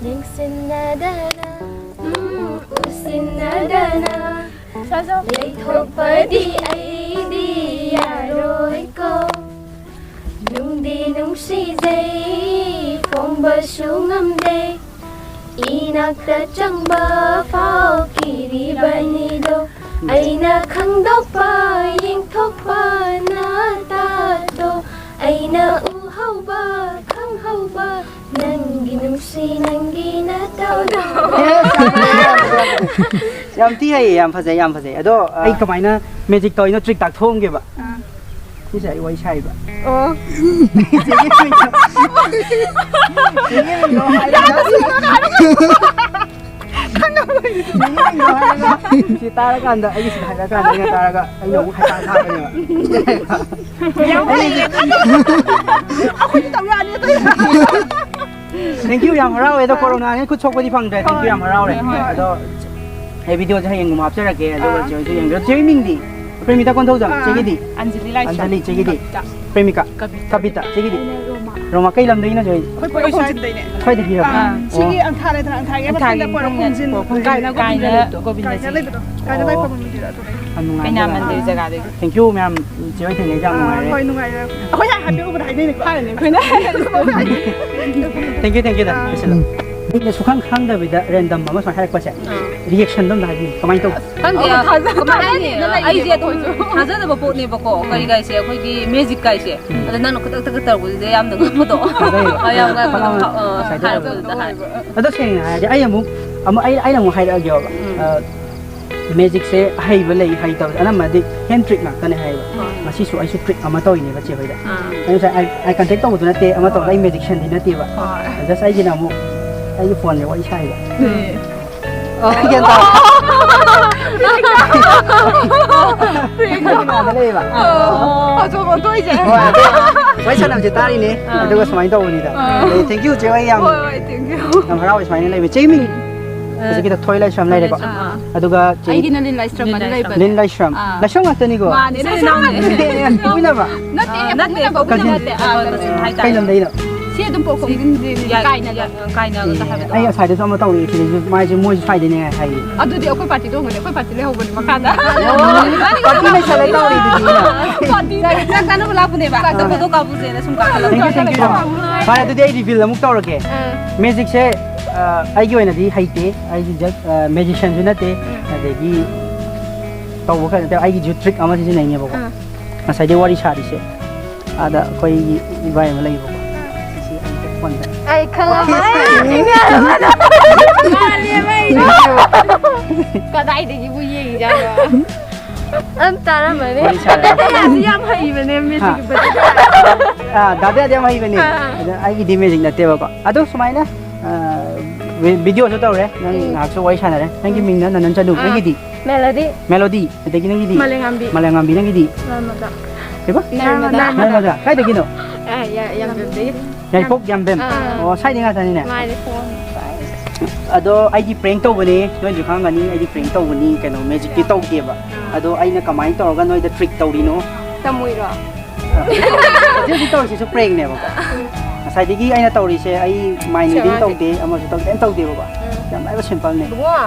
ꯌꯦꯡꯁꯤꯟꯅꯗꯅ, ꯎꯝ, ꯎꯁꯤꯟꯅꯗꯅ ꯂꯩꯊꯣꯛꯄꯗꯤ ꯑꯩꯗꯤ ꯌꯥꯔꯣꯏꯀꯣ꯫ ꯅꯨꯡꯗꯤ ꯅꯨꯡꯁꯤꯖꯩ, ꯐꯣꯡꯕꯁꯨ ꯉꯝꯗꯦ꯫ ꯏꯅꯥꯛꯇ ꯆꯪꯕ ꯐꯥꯎ ꯀꯤꯔꯤꯕꯅꯤꯗꯣ꯫ ꯑꯩꯅ ꯈꯪꯗꯣꯛꯄ, ꯌꯦꯡꯊꯣꯛꯄ ꯅꯥꯇꯥꯗꯣ꯫ ꯑꯩꯅ ꯎꯍꯧꯕ, ꯈꯪꯍꯧꯕ ꯅꯪꯒꯤ ꯅꯨꯡꯁꯤ, ꯅꯪꯒꯤ ꯅꯇꯧꯗꯣ꯫ ꯌꯥꯝ ꯊꯤ ꯍꯩꯌꯦ, ꯌꯥꯝ ꯐꯖꯩ, ꯌꯥꯝ ꯐꯖꯩ꯫ ꯑꯗꯣ ꯑꯩ ꯀꯃꯥꯏꯅ ꯃꯦꯖꯤꯛ ꯇꯧꯔꯤꯅꯣ, ꯇ꯭ꯔꯤꯛ ꯇꯥꯛꯊꯣꯛꯑꯝꯒꯦꯕ꯫ ꯑꯥ꯫ ꯁꯤꯁꯦ ꯑꯩ ꯋꯥꯔꯤ ꯁꯥꯏꯕ꯫ ꯑꯣ꯫ ꯁꯤ ꯇꯥꯔꯀꯥꯟꯗ, ꯑꯩꯒꯤ ꯁꯤꯗ ꯍꯥꯏꯔꯛꯑꯀꯥꯟꯗ ꯑꯩꯅ ꯇꯥꯔꯒ ꯑꯩꯅ ꯑꯃꯨꯛ ꯍꯩꯄꯥ ꯁꯥꯕꯅꯦꯕ꯫ ꯌꯥꯝ ꯍꯩꯌꯦ꯫ ꯑꯩꯈꯣꯏꯁꯨ ꯇꯧ ꯌꯥꯅꯤ ꯑꯗꯨ꯫ Thank you, ꯌꯥꯝ ꯍꯔꯥꯎꯋꯦ꯫ ꯑꯗꯣ ꯀꯣꯔꯣꯅꯥꯅꯤ ꯈꯨꯠ ꯁꯣꯛꯄꯗꯤ ꯐꯪꯗ꯭ꯔꯦ꯫ Thank you, ꯌꯥꯝ ꯍꯔꯥꯎꯔꯦ꯫ ꯍꯣꯏ, ꯍꯣꯏ꯫ ꯑꯗꯣ ꯑꯩ ꯚꯤꯗꯤꯑꯣꯁꯦ ꯍꯌꯦꯡꯒꯨꯝꯕ ꯍꯥꯞꯆꯔꯛꯀꯦ꯫ ꯑꯗꯨꯒ ꯑꯥ꯫ ꯆꯦ ꯍꯣꯏꯁꯨ ꯌꯦꯡꯕꯤꯔꯣ꯫ ꯆꯦ ꯍꯣꯏ ꯃꯤꯡꯗꯤ? ꯄ꯭ꯔꯦꯃꯤꯇꯥ ꯀꯣꯟꯊꯧꯖꯝ꯫ ꯑꯥ꯫ ꯆꯦꯒꯤꯗꯤ? ꯑꯟꯖꯂꯤ ꯂꯥꯏꯁ꯭ꯔꯝ꯫ ꯑꯟꯖꯂꯤ, ꯆꯦꯒꯤꯗꯤ? ꯀꯕꯤꯇꯥ꯫ ꯄ꯭ꯔꯦꯃꯤꯀꯥ? ꯀꯕꯤꯇꯥ꯫ ꯀꯕꯤꯇꯥ, ꯆꯦꯒꯤꯗꯤ? ꯑꯩꯅ ꯔꯣꯃꯥ꯫ ꯔꯣꯃꯥ, ꯀꯩ ꯂꯝꯗꯒꯤꯅꯣ, ꯆꯦ ꯍꯣꯏ? ꯑꯩꯈꯣꯏ ꯄꯣꯏꯔꯧ ꯁ꯭ꯋꯥꯏꯗꯩꯅꯦ꯫ ꯁ꯭ꯋꯥꯏꯗꯒꯤꯔꯣ? ꯑꯥ꯫ ꯑꯣ꯫ ꯁꯤꯒꯤ ꯑꯪꯊꯥ ꯂꯩꯗꯅ, ꯑꯪꯊꯥꯒꯤ ꯑꯪꯊꯥꯒꯤ ꯃꯊꯪꯗ ꯄꯣꯏꯔꯧ ꯃꯊꯪꯗ ꯈꯣꯡꯖꯤꯟ꯫ ꯄꯣꯏꯔꯧ ꯈꯣꯡꯖꯤꯟ꯫ ꯀꯥꯏꯅ ꯀꯥꯏꯅ ꯒꯣꯕꯤꯟꯗ ꯂꯩꯕꯗꯣ꯫ ꯒꯣꯕꯤꯟꯗ ꯀꯥꯏꯅ ꯂꯩꯕꯗꯣ꯫ ꯀꯥꯏꯅ ꯑꯣ꯫ ꯂꯩꯐꯝ ꯃꯤꯗꯨꯗ ꯑꯗꯨꯗꯩ꯫ ꯌꯥꯝ ꯅꯨꯡꯉꯥꯏ꯫ ꯀꯩꯅꯥ ꯃꯟꯗꯤꯔ ꯖꯒꯥꯗꯒꯤ꯫ Thank you, ꯃꯌꯥꯝ꯫ ꯆꯦ ꯍꯣꯏ ꯊꯦꯡꯅꯩꯁꯦ ꯌꯥꯝ ꯑꯥ, ꯅꯨꯡꯉꯥꯏꯔꯦ꯫ ꯍꯣꯏ, ꯅꯨꯡꯉꯥꯏꯔꯦ꯫ ꯑꯩꯈꯣꯏ ꯍꯥꯏ ꯍꯥꯏꯕꯤꯔꯛꯎꯕꯗ ꯍꯥꯏꯅꯩꯅꯦꯀꯣ꯫ ꯍꯥꯏꯔꯤꯅꯦ ꯑꯩꯈꯣꯏꯅ꯫ Thank you, thank you, ꯗꯥ꯫ ꯑꯥ꯫ ꯂꯣꯏꯁꯤꯜꯂꯣ꯫ ꯃꯤꯅ ꯁꯨꯈꯪ ꯈꯪꯗꯕꯤꯗ random ꯑꯃ ꯁꯨꯃꯥꯏꯅ ꯍꯥꯏꯔꯛꯄꯁꯦ, ꯑꯥ꯫ Reaction ꯗꯣ ꯑꯝꯇ ꯍꯥꯏꯕꯤꯌꯨ꯫ ꯀꯃꯥꯏꯅ ꯇꯧ? ꯈꯪꯗꯦ, ꯑꯧ, ꯊꯥꯖ-, ꯀꯃꯥꯏ ꯍꯥꯏꯅꯤ? ꯊꯥꯖꯗꯕ ꯑꯩꯁꯦ ꯑꯗꯨꯝ ꯄꯣꯠꯁꯨ꯫ ꯊꯥꯖꯗꯕ ꯄꯣꯠꯅꯦꯕꯀꯣ, ꯎꯝ꯫ ꯀꯔꯤ ꯀꯥꯏꯁꯦ, ꯑꯩꯈꯣꯏꯒꯤ ꯃꯦꯖꯤꯛ ꯀꯥꯏꯁꯦ꯫ ꯎꯝ꯫ ꯑꯗ ꯅꯪꯅ ꯈꯨꯗꯛꯇꯒ ꯇꯧꯔꯛꯄꯁꯤꯗ ꯌꯥꯝꯅ ꯉꯛꯄꯗꯣ꯫ ꯊꯥꯖꯩꯌꯦ꯫ ꯑ, ꯌꯥꯝ ꯉꯛꯄꯗꯣ꯫ ꯉꯁꯥꯏꯗ ꯐꯥꯎ-, ꯑ, ꯇꯧꯔꯛꯄꯗꯣ꯫ ꯍꯥꯏꯔꯛꯄꯗꯨꯗ ꯍꯥꯏꯕ꯫ ꯑꯗꯣ ꯁꯦꯡꯅ ꯍꯥꯏꯔꯗꯤ ꯑꯩ ꯑꯃꯨꯛ, ꯑꯃꯨꯛ, ꯑꯩ, ꯑꯩꯅ ꯑꯃꯨꯛ ꯍꯥꯏꯔꯛꯑꯒꯦꯕ꯫ ꯎꯝ꯫ ꯑ, ꯃꯦꯖꯤꯛꯁꯦ ꯍꯩꯕ ꯂꯩ, ꯍꯩꯇꯕ, ꯑꯅꯝꯕꯅꯗꯤ hand trick ꯉꯥꯛꯇꯅꯦ ꯍꯥꯏꯌꯦꯕ꯫ ꯍꯣꯏ꯫ ꯉꯁꯤꯁꯨ ꯑꯩꯁꯨ trick ꯑꯃ ꯇꯧꯔꯤꯅꯦꯕ ꯆꯦ ꯍꯣꯏꯗ꯫ ꯑꯥ꯫ ꯑꯩ ꯉꯁꯥꯏ eye, eye contact ꯇꯧꯕꯗꯨ ꯅꯠꯇꯦ, ꯑꯃ ꯇꯧꯕꯗ ꯍꯣꯏ꯫ ꯑꯩ magician ꯗꯤ ꯅꯠꯇꯦꯕ꯫ ꯍꯣꯏ꯫ Just ꯑꯩꯒꯤꯅ ꯑꯃꯨꯛ ꯑꯩꯒꯤ phone ꯁꯦ ꯋꯥꯔꯤ ꯁꯥꯏꯕ꯫ ꯎꯝ꯫ ꯑꯣ꯫ ꯒ꯭ꯌꯥꯟ ꯇꯥꯔꯕ? Prank ꯇꯧꯕ꯫ ꯑꯩꯒꯤ ꯅꯥꯗ ꯂꯩꯌꯦꯕ꯫ ꯑꯣ꯫ ꯍꯧꯖꯤꯛ ꯑꯣꯟꯊꯣꯛꯏꯁꯦ꯫ ꯍꯣꯏ, ꯑꯗꯨ ꯋꯥꯔꯤ ꯁꯥꯟꯅꯕꯁꯦ ꯇꯥꯔꯤꯅꯦ꯫ ꯑꯥ꯫ ꯑꯗꯨꯒ ꯁꯨꯃꯥꯏꯅ ꯇꯧꯕꯅꯤꯗ꯫ ꯑꯥ꯫ ꯑꯗꯩ thank you ꯆꯦ ꯍꯣꯏ ꯌꯥꯝ꯫ ꯍꯣꯏ, ꯍꯣꯏ, thank you꯫ ꯌꯥꯝ ꯍꯔꯥꯎꯋꯦ ꯁꯨꯃꯥꯏꯅ ꯂꯩꯕ꯫ ꯆꯦ ꯃꯤꯡ? ꯑꯥ꯫ ꯍꯧꯖꯤꯛꯀꯤꯗ ꯊꯣꯏ ꯂꯥꯏꯁ꯭ꯔꯝ ꯂꯩꯔꯦꯀꯣ꯫ ꯑꯥ꯫ ꯑꯗꯨꯒ ꯆꯦ ꯑꯩꯒꯤꯅ ꯂꯤꯟ ꯂꯥꯏꯁ꯭ꯔꯝ ꯂꯤꯟ ꯑꯅꯤ ꯂꯥꯏꯁ꯭ꯔꯝ꯫ ꯂꯩꯕꯅꯦ꯫ ꯂꯤꯟ ꯂꯥꯏꯁ꯭ꯔꯝ꯫ ꯑꯥ꯫ ꯂꯥꯏꯁ꯭ꯔꯝ ꯉꯥꯛꯇꯅꯤꯀꯣ? ꯃꯥꯅꯦ, ꯏꯆꯤꯟ ꯏꯅꯥꯎꯅꯦ꯫ ꯄꯣꯛꯃꯤꯟꯅꯕ? ꯅꯠꯇꯦ, ꯑꯥ, ꯅꯠꯇꯦ, ꯄꯣꯛꯃꯤꯟꯅꯕ ꯄꯣꯛꯃꯤꯟꯅꯕ ꯅꯠꯇꯦ꯫ ꯅꯠꯇꯦ꯫ ꯑꯥ, cousin ꯍꯥꯏꯇꯥꯔꯦ꯫ ꯀꯩ ꯂꯝꯗꯩꯅꯣ? ꯁꯤ ꯑꯗꯨꯝ ꯄꯣꯛ ꯁꯤ ꯀꯥꯏꯅꯒ꯫ ꯌꯥ-, ꯀꯥꯏꯅꯒ ꯑꯦ, ꯍꯥꯏꯕꯗꯣ꯫ ꯑꯩ ꯉꯁꯥꯏꯗꯁꯨ ꯑꯃ ꯇꯧꯔꯛꯑꯦ ꯁꯤꯗꯁꯨ, ꯃꯥꯏꯁꯦ ꯃꯣꯏꯁꯨ ꯁ꯭ꯋꯥꯏꯗꯩꯅꯦ ꯍꯥꯏꯌꯦ꯫ ꯑꯗꯨꯗꯤ ꯑꯩꯈꯣꯏ party ꯗꯣ ꯑꯣꯏꯔꯝꯒꯅꯤ, ꯑꯩꯈꯣꯏ party ꯂꯩꯍꯧꯕꯅꯤ ꯃꯈꯥꯗ꯫ ꯑꯣ, party ꯂꯩꯁꯜꯂꯦ ꯇꯧꯔꯤꯗꯨꯗꯤ꯫ Party ꯆꯥꯛ ꯆꯥꯅꯕ ꯂꯥꯛꯄꯅꯦꯕ꯫ ꯑꯥ꯫ Photo ꯀꯥꯞꯄꯨꯁꯦꯅ ꯁꯨꯝ ꯀꯥꯈꯠꯂꯛꯄ꯫ Thank you, thank you, ꯌꯥꯝ꯫ ꯐꯔꯦ, ꯑꯗꯨꯗꯤ ꯑꯩ reveal ꯑꯃꯨꯛ ꯇꯧꯔꯒꯦ꯫ ꯑꯥ꯫ Magic ꯁꯦ, ꯑ, ꯑꯩꯒꯤ ꯑꯣꯏꯅꯗꯤ ꯍꯩꯇꯦ, ꯑꯩꯒꯤ just, ꯑ, magician ꯁꯨ ꯅꯠꯇꯦ, ꯎꯝ꯫ ꯑꯗꯒꯤ ꯇꯧꯕ ꯈꯔ ꯅꯠꯇꯦ, ꯑꯩꯒꯤꯁꯨ trick ꯑꯃ ꯁꯤꯖꯤꯟꯅꯩꯅꯦꯕꯀꯣ꯫ ꯑꯥ꯫ ꯉꯁꯥꯏꯗꯩ ꯋꯥꯔꯤ ꯁꯥꯔꯤꯁꯦ꯫ ꯑꯥꯗ ꯑꯩꯈꯣꯏꯒꯤ ꯏꯕꯥꯏ ꯑꯃ ꯂꯩꯌꯦꯕꯀꯣ꯫ ꯑꯥ꯫ ꯁꯤ ꯑꯩ phone ꯗ꯫ ꯑꯩ ꯈꯪꯉꯝꯃꯦ꯫ ꯃꯥꯜꯂꯦꯕ ꯑꯩꯗꯣ꯫ ꯀꯗꯥꯏꯗꯒꯤꯕꯨ ꯌꯦꯡꯉꯤꯖꯥꯠꯅꯣ? ꯑꯗꯨꯝ ꯇꯥꯔꯝꯃꯅꯤ꯫ ꯋꯥꯔꯤ ꯁꯥꯔꯦ꯫ ꯗꯥꯗꯥꯁꯤ ꯌꯥꯝ ꯍꯩꯕꯅꯦ, ꯍꯥ꯫ ꯃꯦꯖꯤꯛ ꯕꯗꯤ꯫ ꯑꯥ, ꯗꯥꯗꯥꯗꯤ ꯌꯥꯝ ꯍꯩꯕꯅꯦ꯫ ꯑꯥ꯫ ꯑꯗ ꯑꯩꯒꯤꯗꯤ ꯃꯦꯖꯤꯛ ꯅꯠꯇꯦꯕꯀꯣ꯫ ꯑꯗꯣ ꯁꯨꯃꯥꯏꯅ, ꯑꯥ, ꯚꯤ-, ꯚꯤꯗꯤꯑꯣꯁꯨ ꯇꯧꯔꯦ, ꯅꯪ ꯎꯝ꯫ ꯉꯥꯏꯍꯥꯛꯁꯨ ꯋꯥꯔꯤ ꯁꯥꯟꯅꯔꯦ꯫ ꯅꯪꯒꯤ ꯃꯤꯡꯅ ꯅꯅꯟ ꯆꯅꯨ, ꯑꯥ꯫ ꯅꯪꯒꯤꯗꯤ? ꯃꯦꯂꯣꯗꯤ꯫ ꯃꯦꯂꯣꯗꯤ꯫ ꯑꯗꯒꯤ ꯅꯪꯒꯤꯗꯤ? ꯃꯂꯦꯉꯥꯝꯕꯤ꯫ ꯃꯂꯦꯉꯥꯝꯕꯤ, ꯅꯪꯒꯤꯗꯤ? ꯅꯔꯃꯗꯥ꯫ ꯀꯩꯕ? ꯅꯔꯃꯗꯥ꯫ ꯅꯔꯃꯗꯥ꯫ ꯀꯥꯏꯗꯒꯤꯅꯣ? ꯑꯥ, ꯌꯥ-, ꯌꯥꯝꯕꯦꯝꯗꯒꯤ꯫ ꯌꯥꯏꯄꯣꯛ ꯌꯥꯝꯕꯦꯝ꯫ ꯑꯥ꯫ ꯑꯣ, ꯁ꯭ꯋꯥꯏꯗꯩ ꯉꯥꯛꯇꯅꯤꯅꯦ꯫ ꯃꯥꯅꯦ, ꯐꯣꯟ ꯄꯥꯏ꯫ ꯑꯗꯣ ꯑꯩꯗꯤ prank ꯇꯧꯕꯅꯦ, ꯅꯣꯏꯁꯨ ꯈꯪꯉꯝꯒꯅꯤ, ꯑꯩꯗꯤ prank ꯇꯧꯕꯅꯤ, ꯀꯩꯅꯣ, magicꯇꯤ ꯇꯧꯗꯦꯕ꯫ ꯑꯥ꯫ ꯑꯗꯣ ꯑꯩꯅ ꯀꯃꯥꯏꯅ ꯇꯧꯔꯒ ꯅꯣꯏꯗ trick ꯇꯧꯔꯤꯅꯣ? ꯇꯝꯃꯨꯏꯔꯣ? ꯍꯧꯖꯤꯛ ꯍꯧꯖꯤꯛ ꯇꯧꯔꯤꯁꯤꯁꯨ prankꯅꯦꯕꯀꯣ꯫ ꯉꯁꯥꯏꯗꯒꯤ ꯑꯩꯅ ꯇꯧꯔꯤꯁꯦ, ꯑꯩ mind reading ꯁꯦꯔꯥꯟꯁꯦ꯫ ꯇꯧꯗꯦ, ꯑꯃꯁꯨ ꯇꯧꯗꯦ, ꯀꯩꯝ ꯇꯧꯗꯦꯕꯀꯣ꯫ ꯎꯝ꯫ ꯌꯥꯝ ꯂꯥꯏꯕ simpleꯅꯦ꯫ ꯏꯕꯨꯡꯉꯣ꯫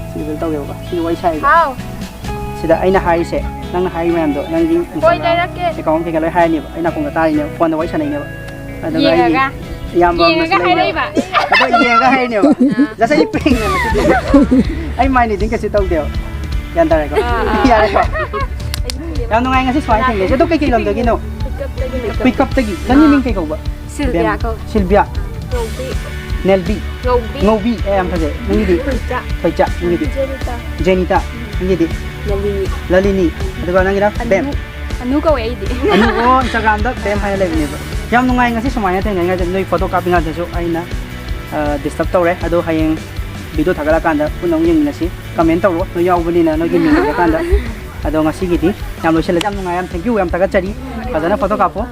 ꯁꯤ reveal ꯇꯧꯒꯦꯕꯀꯣ꯫ ꯁꯤ ꯋꯥꯔꯤ ꯁꯥꯏꯁꯦ꯫ ꯍꯥꯎ꯫ ꯁꯤꯗ ꯑꯩꯅ ꯍꯥꯏꯔꯤꯁꯦ, ꯅꯪꯅ ꯍꯥꯏꯔꯤ ꯃꯌꯥꯝꯗꯣ, ꯅꯪꯒꯤ ꯍꯣꯏ, Instagram, ꯂꯩꯔꯛꯀꯦ꯫ Account ꯀꯩꯀꯥ ꯂꯣꯏ ꯍꯥꯏꯔꯅꯦꯕ꯫ ꯑꯩ ꯅꯥꯀꯣꯡꯗ ꯇꯥꯔꯤꯅꯦꯕ, phoneꯗ ꯋꯥꯔꯤ ꯁꯥꯟꯅꯩꯅꯦꯕ꯫ ꯑꯗꯨꯒ ꯑꯩꯒꯤ ꯌꯦꯡꯉꯒ꯫ ꯏꯌꯥꯝꯕ ꯑꯃꯁꯨ ꯌꯦꯡꯉꯒ ꯂꯩꯅꯦꯕ꯫ ꯍꯥꯏꯔꯛꯏꯕ꯫ ꯑꯗꯣ ꯌꯦꯡꯉꯒ ꯍꯥꯏꯔꯤꯅꯦꯕ꯫ ꯑꯥ꯫ Just ꯑꯩ prankꯅꯦꯕ ꯁꯤꯗꯤ꯫ ꯑꯩ mind reading ꯀꯩꯁꯨ ꯇꯧꯗꯦꯕ꯫ ꯒ꯭ꯌꯥꯟ ꯇꯥꯔꯦꯀꯣ? ꯑꯥ, ꯑꯥ꯫ ꯌꯥꯔꯦꯀꯣ? ꯌꯥꯝ ꯅꯨꯡꯉꯥꯏ ꯉꯁꯤ ꯁꯨꯃꯥꯏꯅ ꯊꯦꯡꯅꯩꯁꯦ꯫ ꯑꯗꯣ ꯀꯩꯀꯩ ꯂꯝꯗꯒꯤꯅꯣ? ꯄꯤꯛꯀꯞꯇꯒꯤ꯫ ꯄꯤꯛꯀꯞꯇꯒꯤ꯫ ꯅꯪꯒꯤ ꯑꯥ꯫ ꯃꯤꯡ ꯀꯩ ꯀꯧꯕ? ꯁꯤꯜꯚꯤꯌꯥ ꯕꯦꯝ꯫ ꯀꯧ꯫ ꯁꯤꯜꯚꯤꯌꯥ꯫ ꯉꯧꯕꯤ꯫ ꯅꯦꯜꯕꯤ꯫ ꯉꯧꯕꯤ꯫ ꯉꯧꯕꯤ꯫ ꯑꯦ, ꯌꯥꯝ ꯐꯖꯩ꯫ ꯅꯪꯒꯤꯗꯤ? ꯊꯣꯏꯆꯥ꯫ ꯊꯣꯏꯆꯥ꯫ ꯅꯪꯒꯤꯗꯤ? ꯖꯦꯅꯤꯇꯥ꯫ ꯖꯦꯅꯤꯇꯥ꯫ ꯅꯪꯒꯤꯗꯤ? ꯂꯂꯤꯅꯤ꯫ ꯂꯂꯤꯅꯤ꯫ ꯑꯗꯨꯒ ꯅꯪꯒꯤꯅ? ꯑꯅꯨ꯫ ꯕꯦꯝ꯫ ꯑꯅꯨ ꯀꯧꯋꯦ ꯑꯩꯗꯤ꯫ ꯑꯅꯨ, ꯑꯣ, Instagramꯗ ꯕꯦꯝ ꯍꯥꯏꯅ ꯂꯩꯕꯅꯦꯕ꯫ ꯌꯥꯝ ꯅꯨꯡꯉꯥꯏ ꯉꯁꯤ ꯁꯨꯃꯥꯏꯅ ꯊꯦꯡꯅꯔꯤꯉꯩꯗ, ꯅꯣꯏ photo ꯀꯥꯞꯄꯤꯉꯩꯗꯁꯨ ꯑꯩꯅ, ꯑ, disturb ꯇꯧꯔꯦ꯫ ꯑꯗꯣ ꯍꯌꯦꯡ video ꯊꯥꯒꯠꯂꯀꯥꯟꯗ ꯄꯨꯟꯅ ꯑꯃꯨꯛ ꯌꯦꯡꯃꯤꯟꯅꯁꯤ꯫ Comment ꯇꯧꯔꯣ, ꯅꯣꯏ ꯌꯥꯎꯕꯅꯤꯅ ꯅꯣꯏꯒꯤ ꯃꯤꯡ ꯎꯔꯀꯥꯟꯗ꯫ ꯑꯗꯣ ꯉꯁꯤꯒꯤꯗꯤ ꯌꯥꯝ ꯂꯣꯏꯁꯤꯜꯂꯁꯤ꯫ ꯌꯥꯝ ꯅꯨꯡꯉꯥꯏ, ꯌꯥꯝ thank you, ꯌꯥꯝ ꯊꯥꯒꯠꯆꯔꯤ꯫ ꯐꯖꯅ photo ꯀꯥꯞꯄꯣ꯫